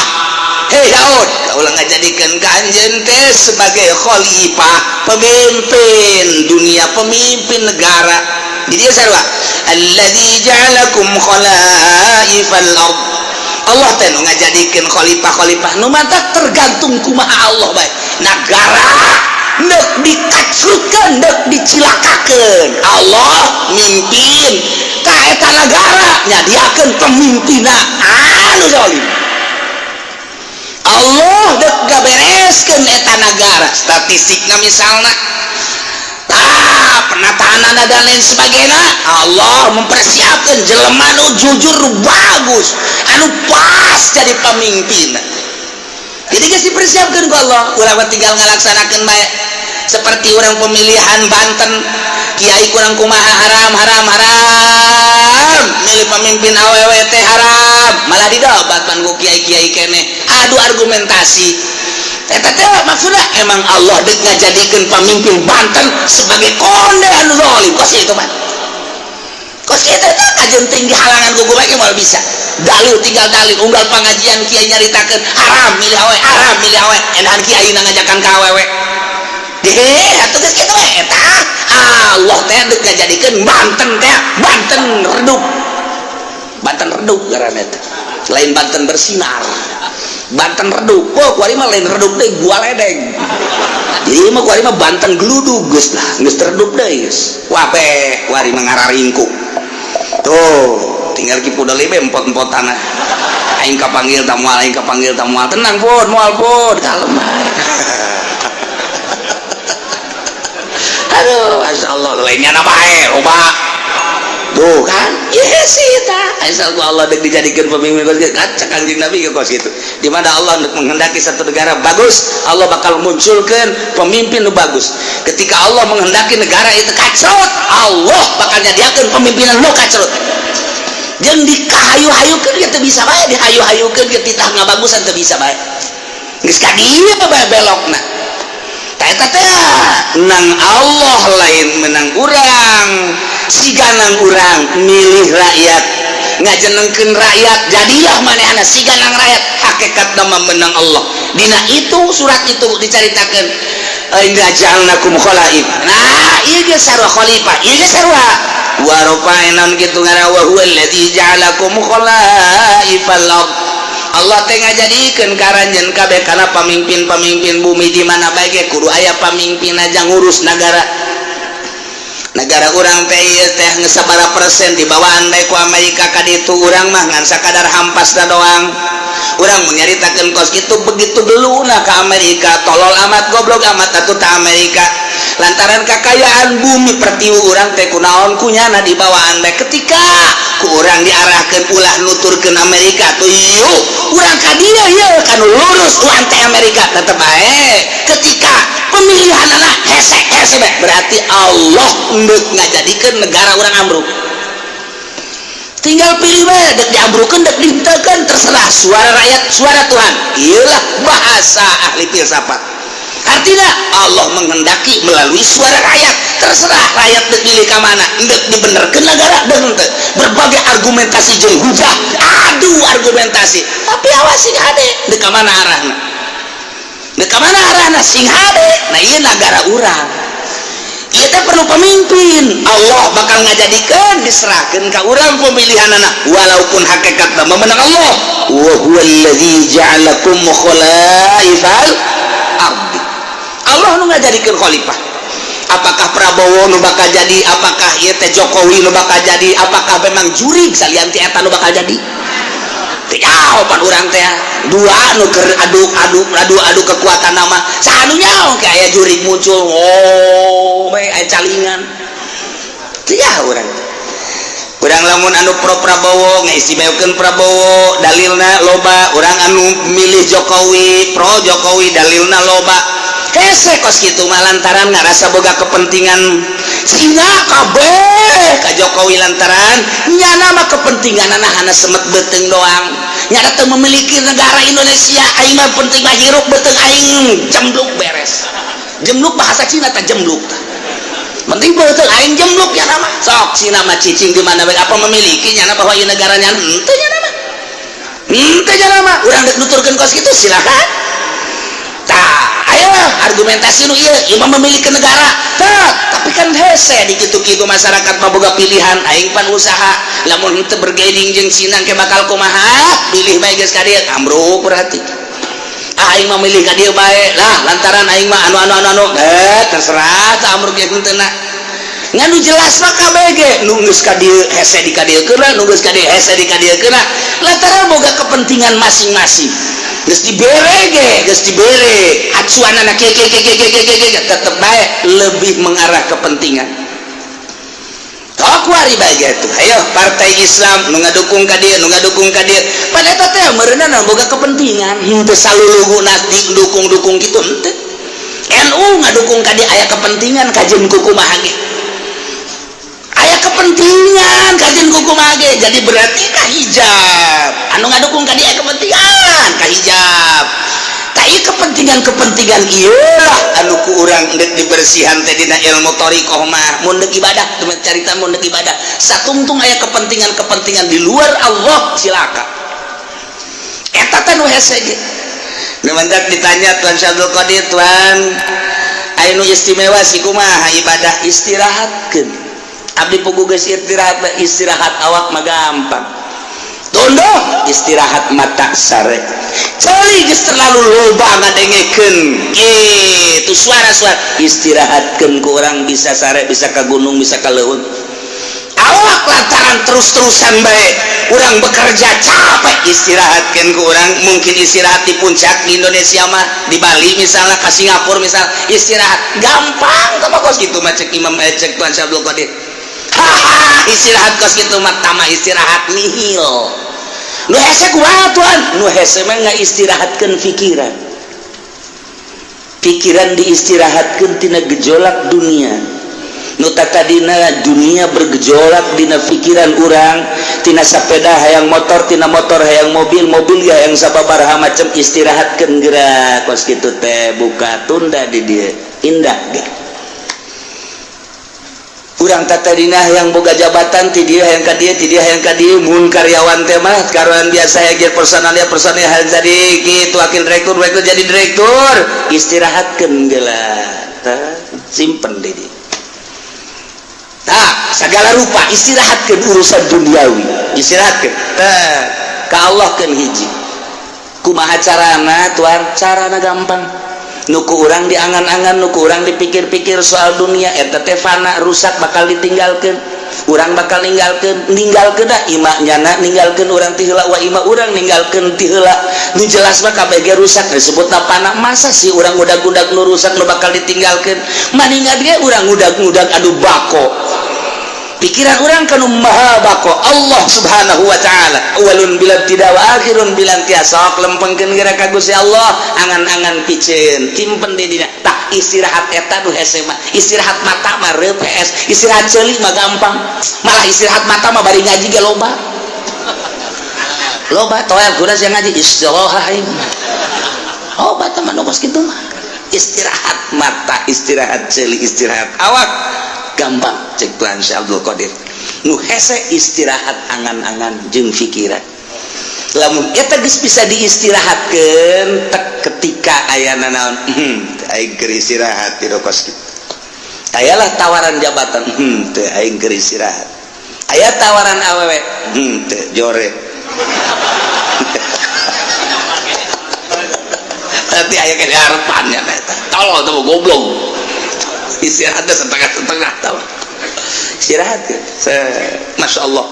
Hei Daud, kaula ngajadikeun ka anjeun teh sebagai khalifah, pemimpin dunia, pemimpin negara. Di dieu sarua, alladzi ja'alakum khalaifal ard. Allah teh nu ngajadikeun khalifah-khalifah nu mantak tergantung kumaha Allah bae. Nagara nek dikacrutkeun, nek dicilakakeun, Allah mimpin ka eta nagara, nyadiakeun pemimpinna anu zalim. Allah dek gabereskeun eta nagara, statistikna misalna, tah, penataan dan lain sebagainya, Allah mempersiapkan jelema nu jujur, nu bagus, anu pas jadi pemimpin. Jadi geus dipersiapkan ku Allah, urang mah tinggal ngalaksanakeun bae. Seperti orang pemilihan Banten, kiai kurang kumaha, haram, haram, haram, milih pemimpin awewe teh haram, malah didapat pan ku kiai-kiai keneh adu argumentasi. Eta teh maksudnya emang Allah dek ngajadikeun pemimpin Banten sebagai konde anu zalim, kos itu mah, kos itu teh kajeun tinggi halangan ku bae moal bisa. Dalil tinggal dalil, unggal pengajian kiai nyaritakeun haram milih awewe, haram milih awewe, enahan kiai ngajakan ka awewe deh atuh. Geus kitu we eta Allah teh dek ngajadikeun Banten teh Banten redup. Banten redup ngaranna teh, lain Banten bersinar, Banten redup. Oh, kuari mah lain redup deh, gua ledeng. Jadi mah kuari mah Banten geludug, geus lah, geus redup deui geus. Wabeh kuari mah ngararingkuk tuh, tinggal Ki Pudoli be empot-empot tanah. Aing kapanggil ta moal, aing kapanggil ta moal. Tenang pun, moal pun, kalem bae. Aduh, masya Allah, lainnya bae loba tuh kan. Iya sih ta, asal ku Allah dek dijadikan pemimpin kos gitu. Kan cek Kanjeng Nabi ke kos gitu. Di mana Allah menghendaki satu negara bagus, Allah bakal munculkan pemimpin nu bagus. Ketika Allah menghendaki negara itu kacrut, Allah bakal nyadiakeun pemimpinan nu kacrut. Jeung dikahayu-hayukeun ge teu bisa bae, dihayu-hayukeun ge titah ngabagusan teu bisa bae. Geus ka dieu bae belokna. Tah, eta teh nang Allah, lain menang urang. Siga nang urang milih rakyat, ngajenengkeun rakyat, jadilah manehna siga nang rakyat, hakikat nama menang Allah. Dina itu surat itu dicaritakeun, inna ja'alnakum khalaif. Nah, ieu ge sarua khalifah, ieu ge sarua wa rafa'na kitu ngaran, wa huwa alladzi ja'alakum khalaifal ard. Allah teh ngajadikeun karanjeun kabeh kana pamimpin-pamimpin bumi. Di mana bae ge kudu aya pamimpin aja ngurus negara. Negara urang teh ieu teh geus sabaraha persen dibawaan bae ku Amerika ka ditu. Urang mah ngan sakadar hampasna doang. Urang menyaritakeun kos kitu, begitu geluna ka Amerika, tolol amat, goblok amat atuh ta Amerika, lantaran kakayaan bumi pertiwi urang teh kunaon kunyana dibawaan bae. Ketika ku urang diarahkeun ulah nuturkeun Amerika tuh, yuk urang ka dieu, ieu kanu lurus urang teh Amerika tetep bae. Ketika pemilihan anak hese hese bae, berarti Allah endek ngajadikeun negara urang ambruk. Tinggal pilih bae, dek diambrukeun, dek dihenteukeun, terserah. Suara rakyat suara Tuhan, iyalah bahasa ahli filsafat. Artinya Allah menghendaki melalui suara rakyat, terserah rakyat dek milih ka mana, dek dibenerkeun negara dek henteu. Berbagai argumentasi jeung hujah, adu argumentasi, tapi awas, sing hade dek ka mana arahna, dek ka mana arahna, sing hade. Nah, ieu negara urang ieu teh perlu pemimpin. Allah bakal ngajadikeun, diserahkeun ka urang pemilihan anak, walaupun hakikatna memenang Allah. Wa huwallazi ja'alakum khalaifal ardi. Allah nu ngajadikeun khalifah. Apakah Prabowo nu bakal jadi, apakah ieu teh Jokowi nu bakal jadi, apakah memang jurig salian ti eta nu bakal jadi, teu jawaban urang teh. Dua nu keur adu adu adu adu kekuatan nama, saha nu nyaho kayak aya jurig muncul, oh bae aya calingan, teu nyaho urang. Urang lamun anu pro Prabowo ngaistimewakeun Prabowo, dalilna loba. Urang anu milih Jokowi, pro Jokowi, dalilna loba. Hese kos kitu mah lantaran ngarasa boga kepentingan Cina kabeh ka Jokowi, lantaran nyana mah kepentingan hana semet beuteung doang, nyana teu memiliki negara Indonesia. Aing mah penting mah hirup beuteung aing jembluk, beres. Jembluk bahasa Cina tah, jembluk tah. Penting beuteung aing jembluk ya nama. Sok Cina mah cicing di mana bae, apa memiliki nyana bahwa ieu negaranya? Henteu nyana mah. Henteu jalma urang dek nuturkeun kos kitu, silakan. Tah, ayo argumentasi nu ieu, ieu mah memiliki negara. Tah, tapi kan hese di kitu-kitu, masyarakat mah boga pilihan. Aing pan usaha, lamun henteu bergaining jeung Cina ke bakal kumaha? Pilih bae geus ka dieu, ambruk berarti. Ah, aing mah milih ka dieu bae lah, lantaran aing mah anu anu anu anu, eh terserah tah, ambruk jeung henteu na. Ngan nu jelas mah KBG nu geus ka dieu hese di ka dieu keuna, nu geus ka dieu hese di ka dieu keuna, lantaran boga kepentingan masing-masing. Geus dibere ge, geus dibere acuanana kieu kieu kieu kieu kieu kieu, tetep bae lebih mengarah kepentingan. Tok wari bae gitu. Ayo partai Islam nu ngadukung ka dieu, nu ngadukung ka dieu. Pan eta teh meureunna boga kepentingan, henteu saluluguna dukung-dukung gitu, henteu. NU ngadukung ka dieu aya kepentingan, kajeun kumaha ge. Aya kepentingan kajeun kumaha ge. Jadi berarti ka hijab. Anu ngadukung ka dieu aya kepentingan ka hijab. Tah, ieu kepentingan-kepentingan ieu lah anu ku urang deuk dibersihan teh dina ilmu thariqah mah. Mun deuk ibadah, teman carita mun deuk ibadah satungtung aya kepentingan-kepentingan di luar Allah, cilaka. Eta teh nu hese ge. Nu mantak ditanya Tuan Syabdul Qadir, "Tuan, aya nu istimewa sih, kumaha ibadah?" Istirahatkeun. Abdi pugu geus istirahat, istirahat awak mah gampang. Tunduh istirahat mata, sare. Ceuli geus terlalu loba ngadengekeun kitu suara-suara, istirahatkeun ku urang bisa sare, bisa ka gunung, bisa ka leuweung. Awak lantaran terus-terusan bae urang bekerja capek, istirahatkeun ku urang mungkin istirahat di puncak di Indonesia mah, di Bali misalnya, ke Singapura misal, istirahat gampang tah mah kos kitu mah. Cek Imam, cek Tuan Syabdul Qadir, haha, istirahat kos kitu mah tama istirahat nihil. Nu hese kumaha, Tuan? Nu hese mah ngaistirahatkeun pikiran. Pikiran diistirahatkeun tina gejolak dunia. Nu tadina dunia bergejolak dina pikiran urang, tina sepeda hayang motor, tina motor hayang mobil, mobil ya hayang sababaraha macam, istirahatkeun gerak kos kitu teh, buka tunda di dieu indah ge. Urang tadina yang boga jabatan, ti dieu hayang ka dieu, ti dieu hayang ka dieu. Mun karyawan teh mah karyawan biasa ya, gear personalnya personalnya hayang jadi kitu, wakil direktur, direktur, jadi direktur, istirahatkeun geula. Tah, simpen di dieu. Tah, segala rupa istirahatkeun urusan duniawi, istirahatkeun. Tah, ka Allah keun hiji. Kumaha carana, Tuan? Carana gampang. Nu ku urang diangan-angan, nu ku urang dipikir-pikir soal dunia eta teh fana, rusak, bakal ditinggalkeun. Urang bakal ninggalkeun, ninggalkeun dah ima nyana ninggalkeun urang ti heula, wa ima urang ninggalkeun ti heula. Nu jelas mah kabeh rusak, disebutna fana. Masa sih urang ngudag-ngudag nu rusak, nu bakal ditinggalkeun? Maningan ge urang ngudag-ngudag anu bako, pikiran urang kanu maha bako, Allah Subhanahu wa Ta'ala, awalun bila tidak wa akhirun bila intiha. Sok lempengkeun geura ka Gusti Allah, angan-angan piceun simpen di dina. Tah, istirahat eta nu hese mah. Istirahat mata mah PS, istirahat ceuli mah gampang. Malah istirahat mata mah bari ngaji ge loba loba toel kuda sia ngaji istirahat aing. Oh, bata mah nu kos kitu mah. Istirahat mata, istirahat ceuli, istirahat awak gampang cek Tuhan Syekh Abdul Qadir. Nu hese istirahat angan-angan jeung pikiran. Lamun eta geus bisa diistirahatkeun tek ketika aya nanaon, aing keur istirahat di kos kitu. Ayalah tawaran jabatan, teu, aing keur istirahat. Aya tawaran awewe, teu, jore. Nanti aya kene harapannya eta. Tolol tuh, goblok. Istirahatnya setengah-setengah tau. Istirahat kan? Masya Allah.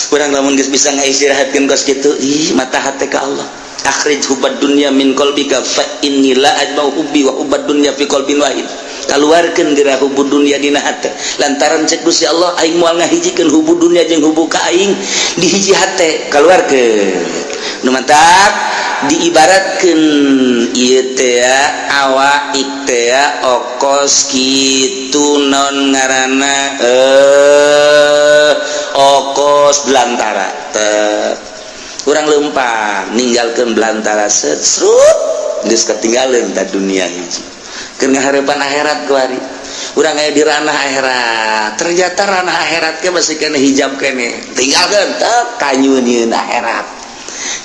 Urang lamun geus bisa ngaistirahatkeun kos kitu, ih mata hati ka Allah. Akhrij hubbad dunya min qalbika fa inni la ajma'u hubbi wa hubbad dunya fi qalbin wahid. Kaluarkeun geura hubbu dunya dina hate. Lantaran cek Gusti Allah, aing moal ngahijikeun hubbu dunya jeung hubbu ka aing di hiji hate. Kaluarkeun. Nu mantak diibaratkeun ieu teh awak teh okos kitu, non ngaranna okos belantara teh. Urang lempang ninggalkeun belantara, set srut geus ketinggalan ta dunia hiji. Keur ngaharepan akhirat kuari. Urang aya di ranah akhirat, ternyata ranah akhirat ke masih kena hijab kene, tinggalkeun teh kanyunieun akhirat.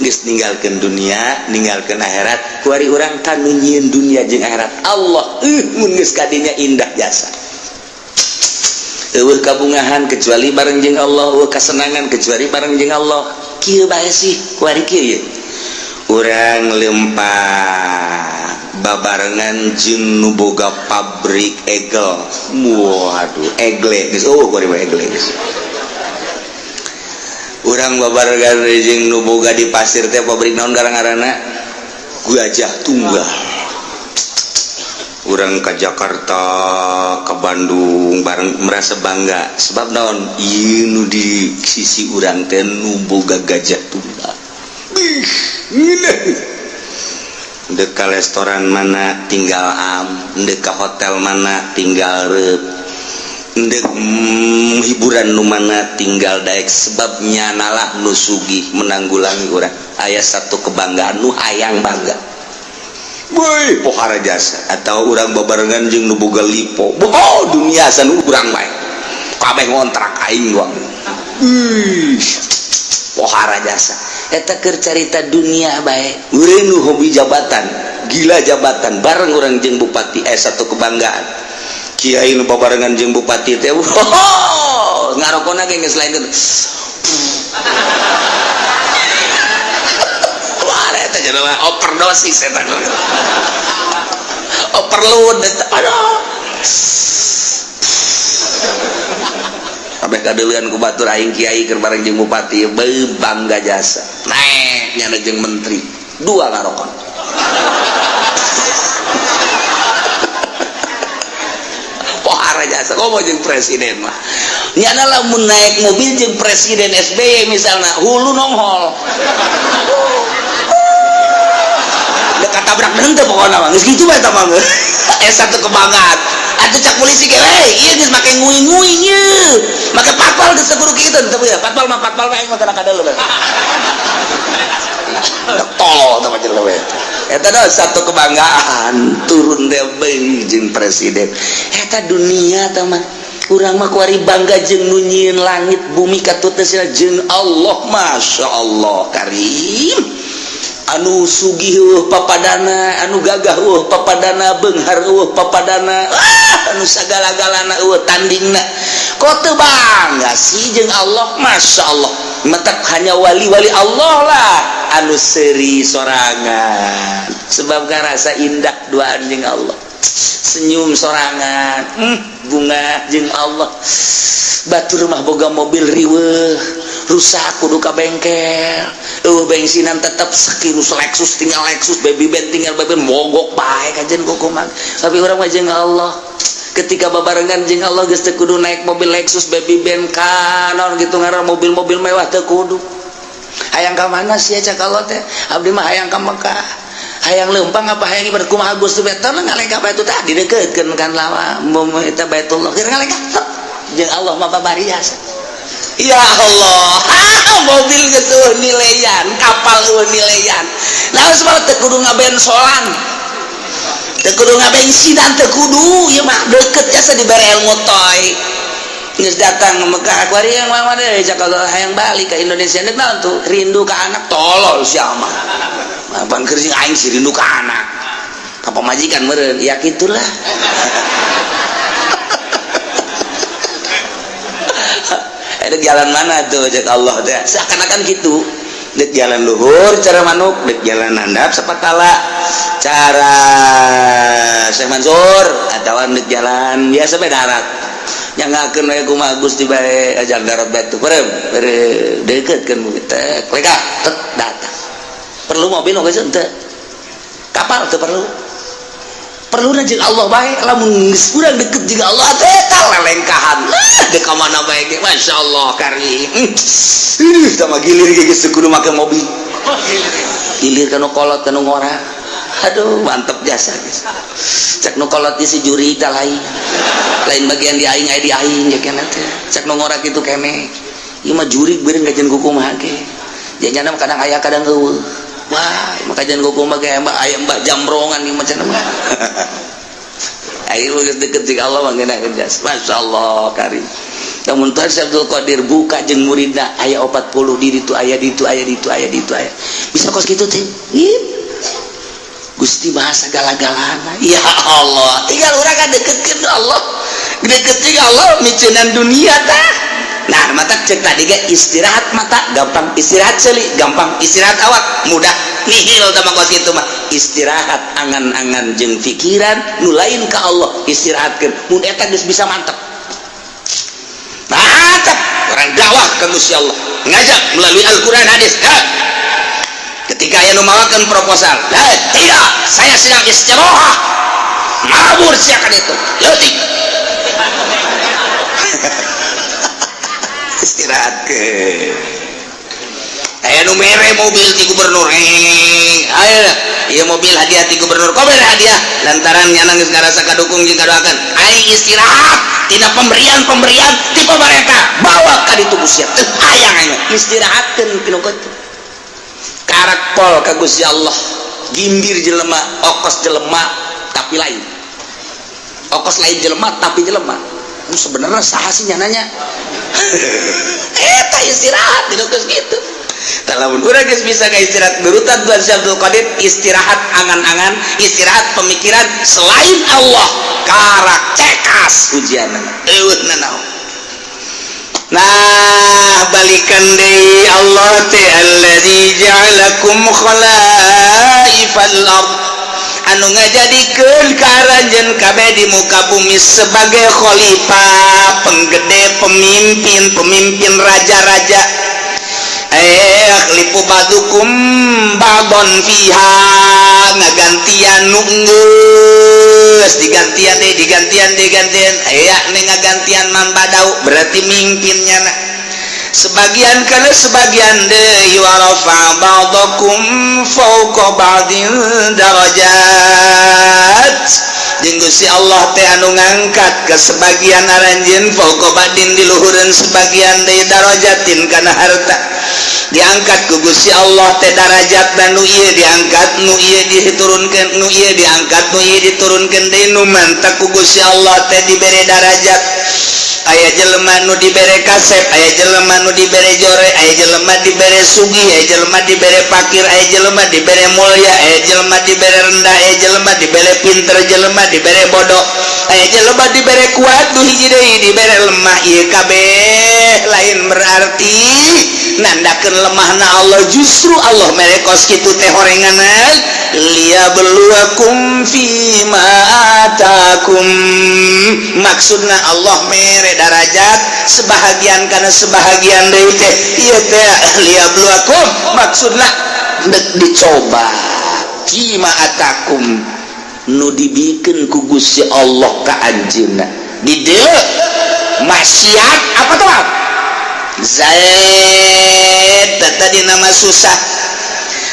Geus ninggalkeun dunia, ninggalkeun akhirat, kuari urang ka nu nyieun dunia jeung akhirat. Allah mun geus kadinya indah jasa. Eueuh kabungahan kecuali bareng jeung Allah, eueuh kasenangan kecuali bareng jeung Allah. Kieu bae sih kuari kieu ye. Urang lempah babarengan jeung nu boga pabrik egel. Waduh, egle geus eueuh kuari mah egle geus. Urang babarengan jeung nu boga di pasir teh pabrik naon ngaranna? Gajah Tunggal. Urang ke Jakarta, ke Bandung bareng merasa bangga sebab naon? Ieu nu di sisi urang teh nu boga Gajah Tunggal. Bih, dek ka restoran mana tinggal am, dek ka hotel mana tinggal rep, dek hiburan nu mana tinggal daek, sebabnya nalah nu sugih menanggulangi urang. Aya satu kebanggaan nu hayang bangga. Woi, pohara jasa atau urang babarengan jeung nu boga lipo. Oh, dunia san urang bae. Kabeh ngontrak aing doang. Ih, pohara jasa. Eta keur carita dunia bae. Urang nu hobi jabatan, gila jabatan, bareng urang jeung bupati satu kebanggaan. Kiai nu babarengan jeung bupati teh, oh, ngarokona ge geus lain. Wah, eta jelema overdosis eta. Overload eta. Aduh. Kabeh kadeuleun ku batur aing kiai keur bareng jeung bupati, beuh bangga jasa. Naek nyana jeung menteri, dua ngarokon. Pohara jasa komo jeung presiden mah. Nyana lamun naik mobil jeung presiden SBY misalna, hulu nonghol. Dekat tabrak henteu pokona mah. Geus kitu bae eta mah. Satu kebanggaan. Atuh cak polisi ge we, ieu geus make nguing-nguing ieu. Make patpal geus kudu kitu teu ya. Patpal mah patpal bae mah kana kadeuleu. Tolol teh mah jelema we. Eta dah satu kebanggaan turun teh bae jeung presiden. Eta dunia teh mah. Urang mah kuari bangga jeung nu nyieun langit bumi katutna sila jeung Allah. Masya Allah karim. Anu sugih eueuh papadana, anu gagah eueuh papadana, beunghar eueuh papadana, anu sagala-galana eueuh tandingna. Kok teu bangga sih jeung Allah? Masya Allah. Matak hanya wali-wali Allah lah anu seuri sorangan. Sebab karasa indah duaan jeung Allah. Senyum sorangan, bunga jeung Allah. Batur mah boga mobil riweuh, rusak kudu ka bengkel. Eueuh bensinan tetep sakirus Lexus tinggal Lexus, baby band tinggal baby band, mogok bae kajen kukuman. Tapi urang mah jeung Allah. Ketika babarengan jeung Allah geus teu kudu naik mobil Lexus, baby band ka naon gitu ngaran mobil-mobil mewah teu kudu. Hayang ka mana sia cak Allah teh? Abdi mah hayang ka Mekah. Hayang leumpang apa hayang ibadah kumaha Gusti teh ngalengkah bae tah didekeutkeun kan lawa eta Baitullah keur ngalengkah jeung Allah mah babari jasa. Ya Allah, mobil geus eueuh nileyan, kapal eueuh nileyan. Naon sebab teu kudu ngabensolan. Teu kudu ngabensinan, teu kudu ieu mah deukeut jasa dibere ilmu toy. Geus datang ke Mekah kuari yang mah deui cak Allah hayang balik ka Indonesia deuk naon tuh? Rindu ka anak tolol sia mah. Apaan keur sing aing sih rindu ka anak. Ka pamajikan meureun, ya kitulah. Dek jalan mana tuh cek Allah teh seakan-akan gitu. Dek jalan luhur cara manuk, dek jalan handap sapatala cara Syekh Mansur atawa dek jalan biasa bae darat. Nyangakeun we kumaha Gusti bae jalan darat bae tuh bareng deuketkeun teh lega tet datang. Perlu mobil oge henteu. Kapal teu perlu. Perlu jeung Allah bae lamun geus urang deket jeung Allah teh eta lelengkahan. Dek ka mana bae ge masyaallah karim. Ih tah mah gilir ge geus kudu make mobil. Gilir ka nu kolot ka nu ngora. Aduh mantep jasa geus. Cek nu kolot si juri tah lain. Lain bagian di aing aya di aing ge kana teh. Cek nu ngora kitu kene. Ieu mah jurig beureun kajian kumaha ge. Janyana kadang aya kadang eueuh. Wah, maka jangan kumaha ge mbak aya mbak jamrongan ieu macam mah. Ayo geus deket jeung Allah mah ngeunah jas. Masyaallah karim. Namun Tuan Syekh Abdul Qadir buka jeung muridna aya 40 di ditu, aya di ditu, aya di ditu, aya di ditu, aya bisa kos kitu teh. Gusti maha segala-galana. Ya Allah, tinggal urang kan deketkeun Allah, deket jeung Allah, miceunan dunia tah. Nah, mata cek tadi ge istirahat mata gampang, istirahat ceuli gampang, istirahat awak mudah, nihil tah mah kos kitu mah. Istirahat angan-angan jeung pikiran nu lain ka Allah, istirahatkeun. Mun eta geus bisa, mantep, mantap. Orang dakwah ke Gusti Allah, ngajak melalui Al-Quran, hadis. Ha. Ketika aya nu mawakeun proposal, "Eh, tidak, saya sedang istirahat," mabur siakan itu leutik. Istirahat ke aya nu mere mobil ti gubernur, aya ieu mobil hadiah ti gubernur. Kok mere hadiah? Lantaran nyana geus ngarasa kadukung jeung kadoakeun. Aing istirahat tina pemberian-pemberian ti pemerintah, bawa ka ditu sia teu hayang. Aing istirahatkeun tinu kitu, karak pol ka Gusti Allah. Gimbir jelema, okos jelema, tapi lain okos, lain jelema tapi jelema. Nu sebenarnya saha sih nyananya eta? Istirahat di geus kitu. Lamun urang geus bisa ka istirahat nurutan Tuan Syekh Abdul Qadir, istirahat angan-angan, istirahat pemikiran selain Allah, karak cekas ujianna, eueuh nanaon. Nah, balikan deui, Allah teh allazi ja'alakum khalaifal ard, anu ngajadikeun ka aranjeun kabeh di muka bumi sebagai khalifah, penggede, pemimpin, pemimpin, raja-raja. Yakhlifu ba'dukum ba'don fiha, ngagantian nu geus digantian deh, digantian, digantian. Aya nih ngagantian man badau, berarti mimpinnya na sebagian kana sebagian deui. Wa rafa ba'dakum fawqa ba'din darajat, jeung Gusti Allah teh anu ngangkat ke sebagian aranjeun, fawqa ba'din, di luhureun sebagian deui, darajatin, kana harta. Diangkat ku Gusti Allah teh darajat dan nu ieu diangkat, nu ieu diturunkeun, nu ieu diangkat, nu ieu diturunkeun deui. Nu mantak ku Gusti Allah teh dibere darajat, aya jelema nu dibere kasep, aya jelema nu dibere jore, aya jelema dibere sugih, aya jelema dibere pakir, aya jelema dibere mulia, aya jelema dibere rendah, aya jelema dibere pinter, jelema dibere bodoh, aya jelema dibere kuat, nu hiji deui dibere lemah. Ieu kabeh lain berarti nandakeun lemahna Allah, justru Allah mere kos kitu teh horenganan liyabluwakum fima atakum. Maksudna Allah mere darajat sebahagian karena sebahagian deui teh ieu teh liyabluwakum, maksudna dek dicoba, fima atakum, nu dibikeun ku Gusti Allah ka anjeunna. Di dieu maksiat apa tuh Zaid tadi nama susah.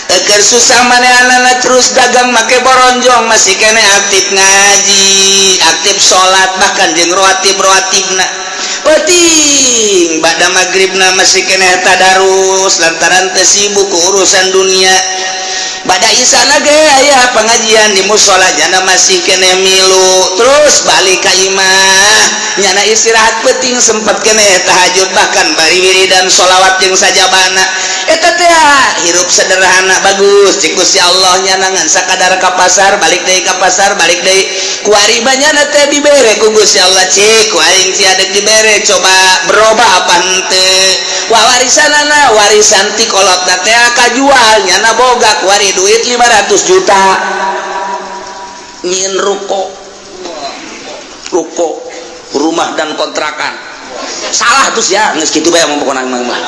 Eker susah manehna terus dagang make boronjong, masih kene aktif ngaji, aktif salat, bahkan jeung rawatib rawatibna penting. Ba'da maghribna masih kene tadarus lantaran teu sibuk ku urusan dunia. Ba'da isana ge aya pengajian di musola, jana masih kene milu. Terus balik ka imah, nyana istirahat penting, sempat kene tahajud, bahkan bari wiridan sholawat jeung sajabana. Eta teh hirup sederhana bagus cik Gusti Allah. Nyana ngan sakadar ka pasar, balik deui, ka pasar, balik deui. Kuari nyana teh dibere ku Gusti Allah, cik ku aing sia dek dibere, coba berubah apa henteu. Wah, warisanana, warisan ti kolotna teh kajual, nyana boga kuari duit 500 juta, nyieun ruko, ruko rumah dan kontrakan. Salah terus ya, geus kitu bae mah pokona mah.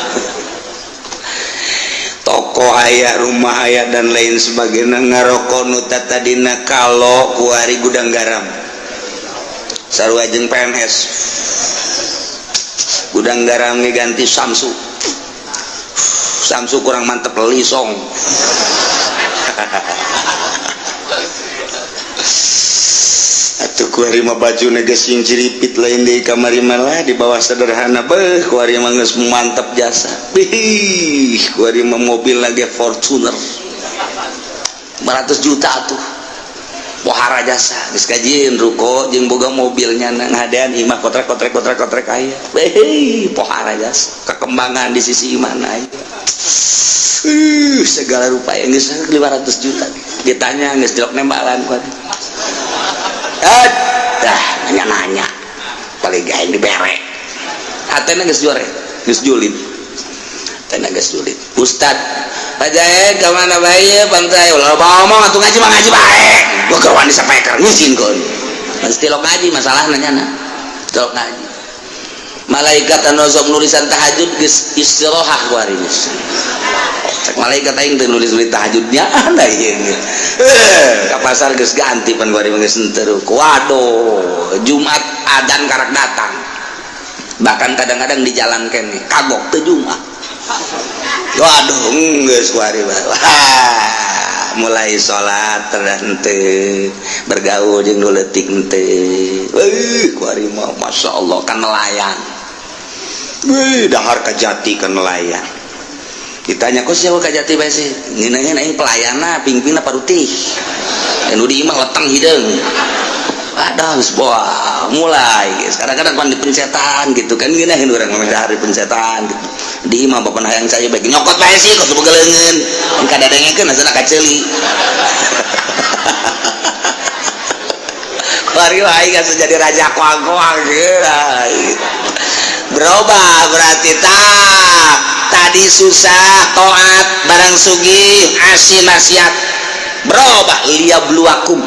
Toko aya, rumah aya, dan lain sebagainya. Ngaroko nu tadina kalau kuari Gudang Garam, sarua jeung PNS. Gudang Garam ganti Samsu, Samsu kurang mantep, Lisong. Atuh kuari mah baju geus sing ciripit, lain deui kamari malah di bawah sederhana. Beuh, kuari mah geus mantep jasa. Bih, kuari mah mobil lagi Fortuner 500 juta tuh. Pohara jasa geus kajieun ruko jeung boga mobilnya ngadean imah kotrek kotrek kotrek kotrek aya. Hei, pohara jasa kekembangan di sisi mana aya. Segala rupa yang geus 500 juta ditanya geus jelok nembalan kuat. Dah nanya-nanya paling gaeng dibere. Hatena geus jore, geus julid. Hatena geus julid. Ustad Pak Jae ka mana bae pantai ulah ngomong atuh ngaji mah ngaji bae. Gua keur wani sapeker ngizinkeun. Mesti lo ngaji masalahna nyana. Tilok ngaji. Malaikat anu sok nulisan tahajud geus istirahat ku ari geus. Cek malaikat aing teu nulis-nulis tahajudnya anda ieu. Ka pasar geus ganti pan ku ari geus henteu. Waduh, Jumat adan karak datang. Bahkan kadang-kadang di jalan kene kagok teu Jumat. Waduh, geus ku ari mah. Wah, mulai salat henteu, bergaul jeung nu leutik henteu. Euy, ku ari mah masyaallah kan nelayan. Wih, dahar kajati kan nelayan. Ditanya kok siapa kajati bae sih? Ngeunaheun aing pelayana, pingpingna parutih. Anu di imah leteng hideung. Aduh, geus wah, mulai geus. Kadang-kadang pan dipencetan gitu kan ngeunaheun urang mah dahar dipencetan gitu. Di imah bapak hayang cai bae nyokot bae sih kok boga leungeun. Engka dadengekeun asana kaceuli. Kuari aing asa jadi raja koang-koang gitu. Berubah berarti tak tadi susah taat barang sugih asi maksiat berubah liyabluwakum.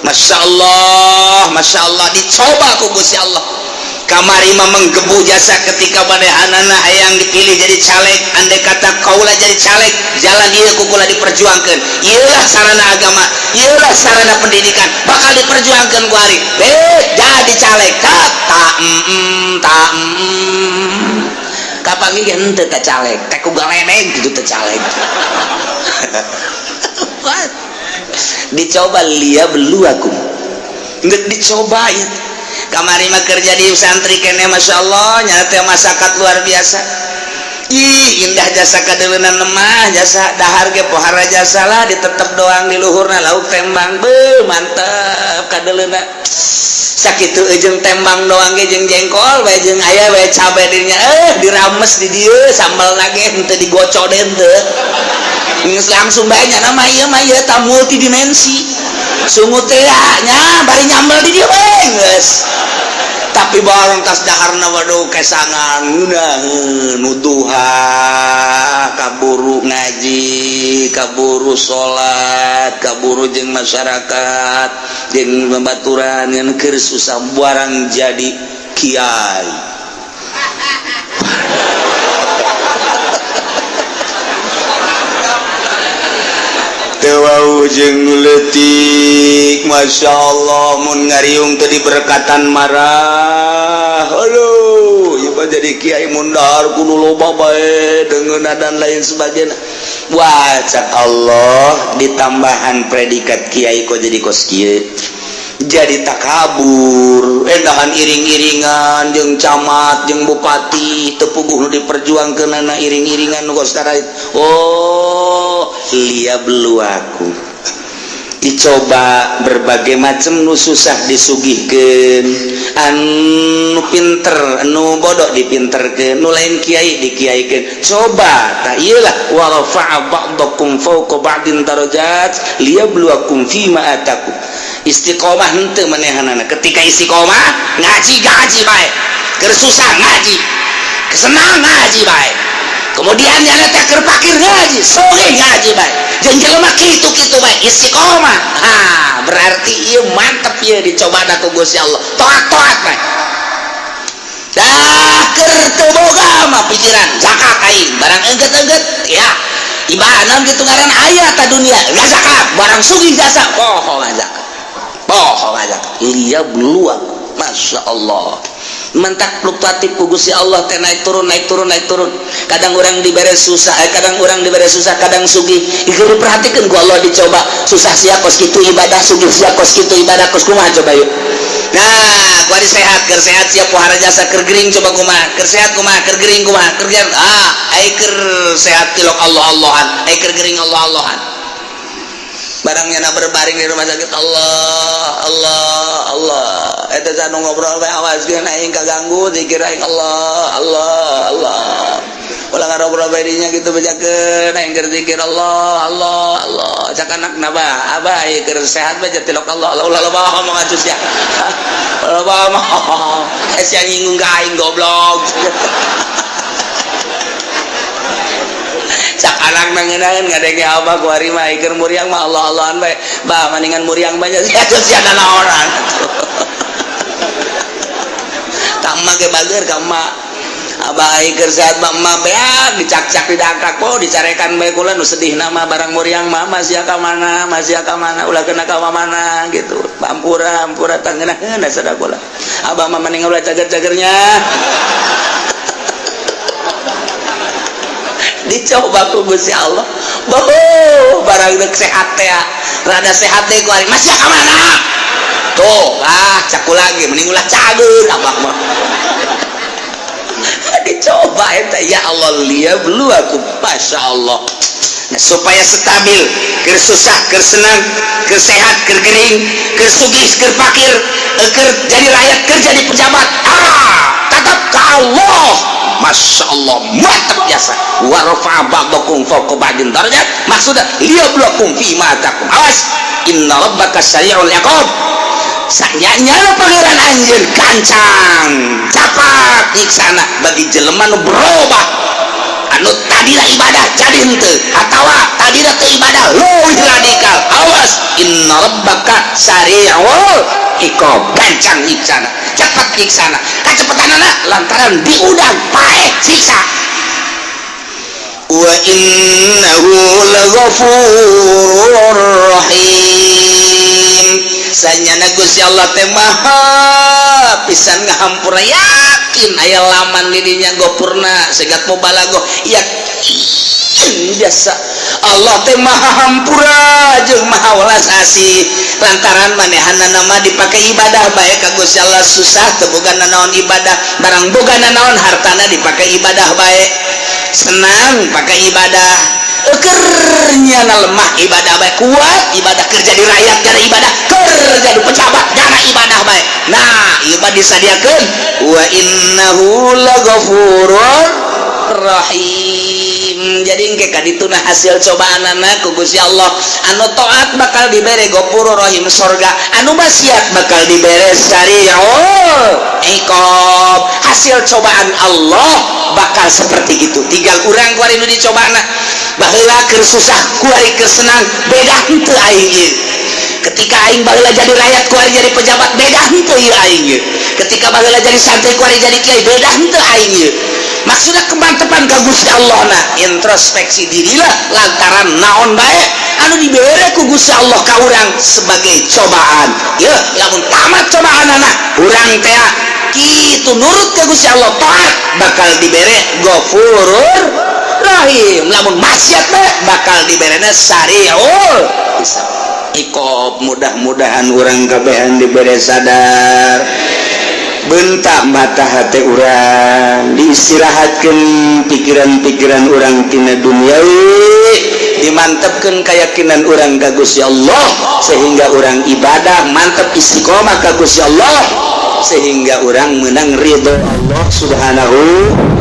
Masya Allah, Masya Allah dicoba ku Gusti Allah. Kamari mah menggebu jasa ketika manehanana hayang dipilih jadi caleg, andai kata kaula jadi caleg, jalan ieu ku kula diperjuangkeun. Ieulah sarana agama, ieulah sarana pendidikan, bakal diperjuangkeun ku ari. Jadi caleg tak ta ta kapanggih ge henteu ka caleg, teh ku galedeg kitu teh caleg. Dicoba liyabluwakum. Geus dicoba ieu. Kamari mah kerja di santri kene Masya Allah nyana teh masyarakat luar biasa. Ih, indah jasa kadeuleunna mah jasa dahar ge pohara jasa lah ditetep doang di luhurna lauk tembang beuh mantep kadeuleunna. Sakitu jeung tembang doang ge jeung jengkol bae jeung aya bae cabe dinya dirames di dieu sambalna ge henteu digocok henteu. Geus langsung bae nya mah ieu mah ieu ta multidimensi. Sungut teh nya bari nyambel di dieu bae geus. Tapi barang tas daharna waduh kesangan ngeunaheun nuduha kaburu ngaji, kaburu salat, kaburu jeung masyarakat, jeung babaturan ngan keur susah barang jadi kiai. Teu jeung nu leutik Masya Allah mun ngariung teu diberkatan marah. Aduh, ieu mah jadi kiai mun dahar kudu loba bae deungeunna dan lain sebagainya. Wah, cak Allah ditambahan predikat kiai kok jadi kos kieu. Jadi takabur, endahan iring-iringan jeung camat jeung bupati teu puguh nu diperjuangkeunana iring-iringan nu kos karait. Oh, liyabluwakum. Dicoba berbagai macam nu susah disugihkeun, anu pinter, anu bodoh dipinterkeun, nu lain kiai dikiaikeun. Coba tah ieu lah wa rafa'a ba'dakum fawqa ba'din darajat liyabluwakum fima atakum. Istiqomah henteu manehanana. Ketika istiqomah ngaji gaji bae, keur susah ngaji, kesenang ngaji bae. Kemudian nyana teh keur pakir ngaji, sugih ngaji bae. Jeung jelema kitu-kitu bae istiqomah. Ha, berarti ieu mantep ieu dicobana ku Gusti Allah. Toat-toat bae. Dah keur teu boga mah pikiran zakat aing, barang engget-engget ya. Ibadah kitu ngaran aya ta dunia, enggak zakat, barang sugih jasa poho zakat. Poho zakat. Liyabluwakum. Masya Allah. Mentak fluktuatif ku Gusti Allah teh naik turun naik turun naik turun. Kadang orang dibere susah, kadang orang dibere susah, kadang sugih. Ieu diperhatikeun ku Allah dicoba susah sia kos kitu ibadah, sugih sia kos kitu ibadah kos kumaha coba yuk. Nah, ku ari sehat, keur sehat sia pohara jasa keur gering coba kumaha, keur sehat kumaha, keur gering kumaha, keur ai keur sehat tilok Allah-Allahan, ai keur gering Allah-Allahan. Barangnya na berbaring di rumah sakit, Allah, Allah, Allah. Eta anu ngobrol bae, awaskeun aing kaganggu zikir aing. Allah, Allah, Allah. Ulah ngarobrol bae dinya gitu, bejakeun aing keur zikir, Allah, Allah, Allah. Cak anakna, "Bah, abah ieu keur sehat bae tilok Allah Allah." Ulah loba ngomong atuh sia, ulah loba ngomong, sia nyinggung ka aing, goblok. Cak anak nangenaeun ngadenge abah kuari mah keur muriang mah Allah Allahan bae. "Bah, mendingan muriang banyak sia atuh, sia naonan." Ka emak ge bager ka emak, "Abah keur sehat mah emak beak dicakcak, didangkak po, dicarekan bae kula. Nu sedih nama barang muriang mah masih ka mana, masih ka mana, ulah kena ka mana gitu. Ampura, ampura, tangeunaheun sada kula. Abah mah mending ulah cager-cagernya." Dicoba ku Gusti Allah boh, barang dek sehat teh, rada sehat teh ku masih ka mana tuh. Ah, caku lagi, mending ulah cager abah mah. Dicoba eta, ya Allah, liyabluwakum, Masya Allah. Nah, supaya stabil, keur susah, keur senang, keur sehat, keur gering, keur sugih, keur fakir, keur jadi rakyat, keur jadi pejabat, ah, tetap ke Allah. Masya Allah, mantap biasa. Wa rafa'a ba'dakum fawqa ba'din darajat, maksudnya liyabluwakum fi ma atakum. Awas, inna rabbaka sari'ul iqab. Sanyanya Pangeran anjeun gancang capat nyiksana bagi jelema nu berubah, anu tadina ibadah jadi henteu, atawa tadina teu ibadah leuwih radikal. Awas, inna rabbaka sari'ul iqab, gancang nyiksana, cepat nyiksana. Kacepetanana lantaran diundang paeh siksa. Wa innahu laghafurur rahim. Sanyana Gusti Allah teh maha pisan ngahampura. Yakin aya laman di dinya gopurna segat mubalaghah, yakin biasa. Allah teh maha hampura jeung maha welas asih, lantaran manehanna mah dipake ibadah bae ka Gusti Allah. Susah teu boga nanaon, ibadah. Barang boga nanaon, hartana dipake ibadah bae. Senang, pakai ibadah. Kernya lemah, ibadah bae. Kuat, ibadah. Kerja di rakyat gara ibadah, kerja di pejabat gara ibadah bae. Nah, ieu mah disadiakeun wa innahu laghafurur rahim. Jadi engke kadituna hasil cobaanana ku Gusti Allah. Anu taat bakal dibere Ghafurur Rahim, sorga. Anu maksiat bakal dibere sari'ul iqab. Hasil cobaan Allah bakal seperti itu. Tinggal urang kuari nu dicobana. Baheula keur susah, kuari keur senang, beda henteu aing ieu? Ketika aing baheula jadi rakyat, kuari jadi pejabat, beda henteu ieu aing ieu? Ketika baheula jadi santri, kuari jadi kiai, beda henteu aing ieu? Maksudnya kemantepan ka Gusti Allah. Nah, introspeksi dirilah, lantaran naon bae anu dibere ku Gusti Allah ka urang sebagai cobaan ya. Lamun tamat cobaan anak urang teh kitu, nurut ke Gusti Allah, taat, bakal dibere Ghafurur Rahim. Lamun maksiat bae, bakal diberena sari'ul iqab. Mudah-mudahan urang kabehan dibere sadar, bentak mata hati urang, diistirahatkan pikiran-pikiran urang tina duniawi, dimantapkan keyakinan urang ka Gusti Allah, sehingga urang ibadah mantap, istiqomah ka Gusti Allah, sehingga urang menang ridho Allah Subhanahu.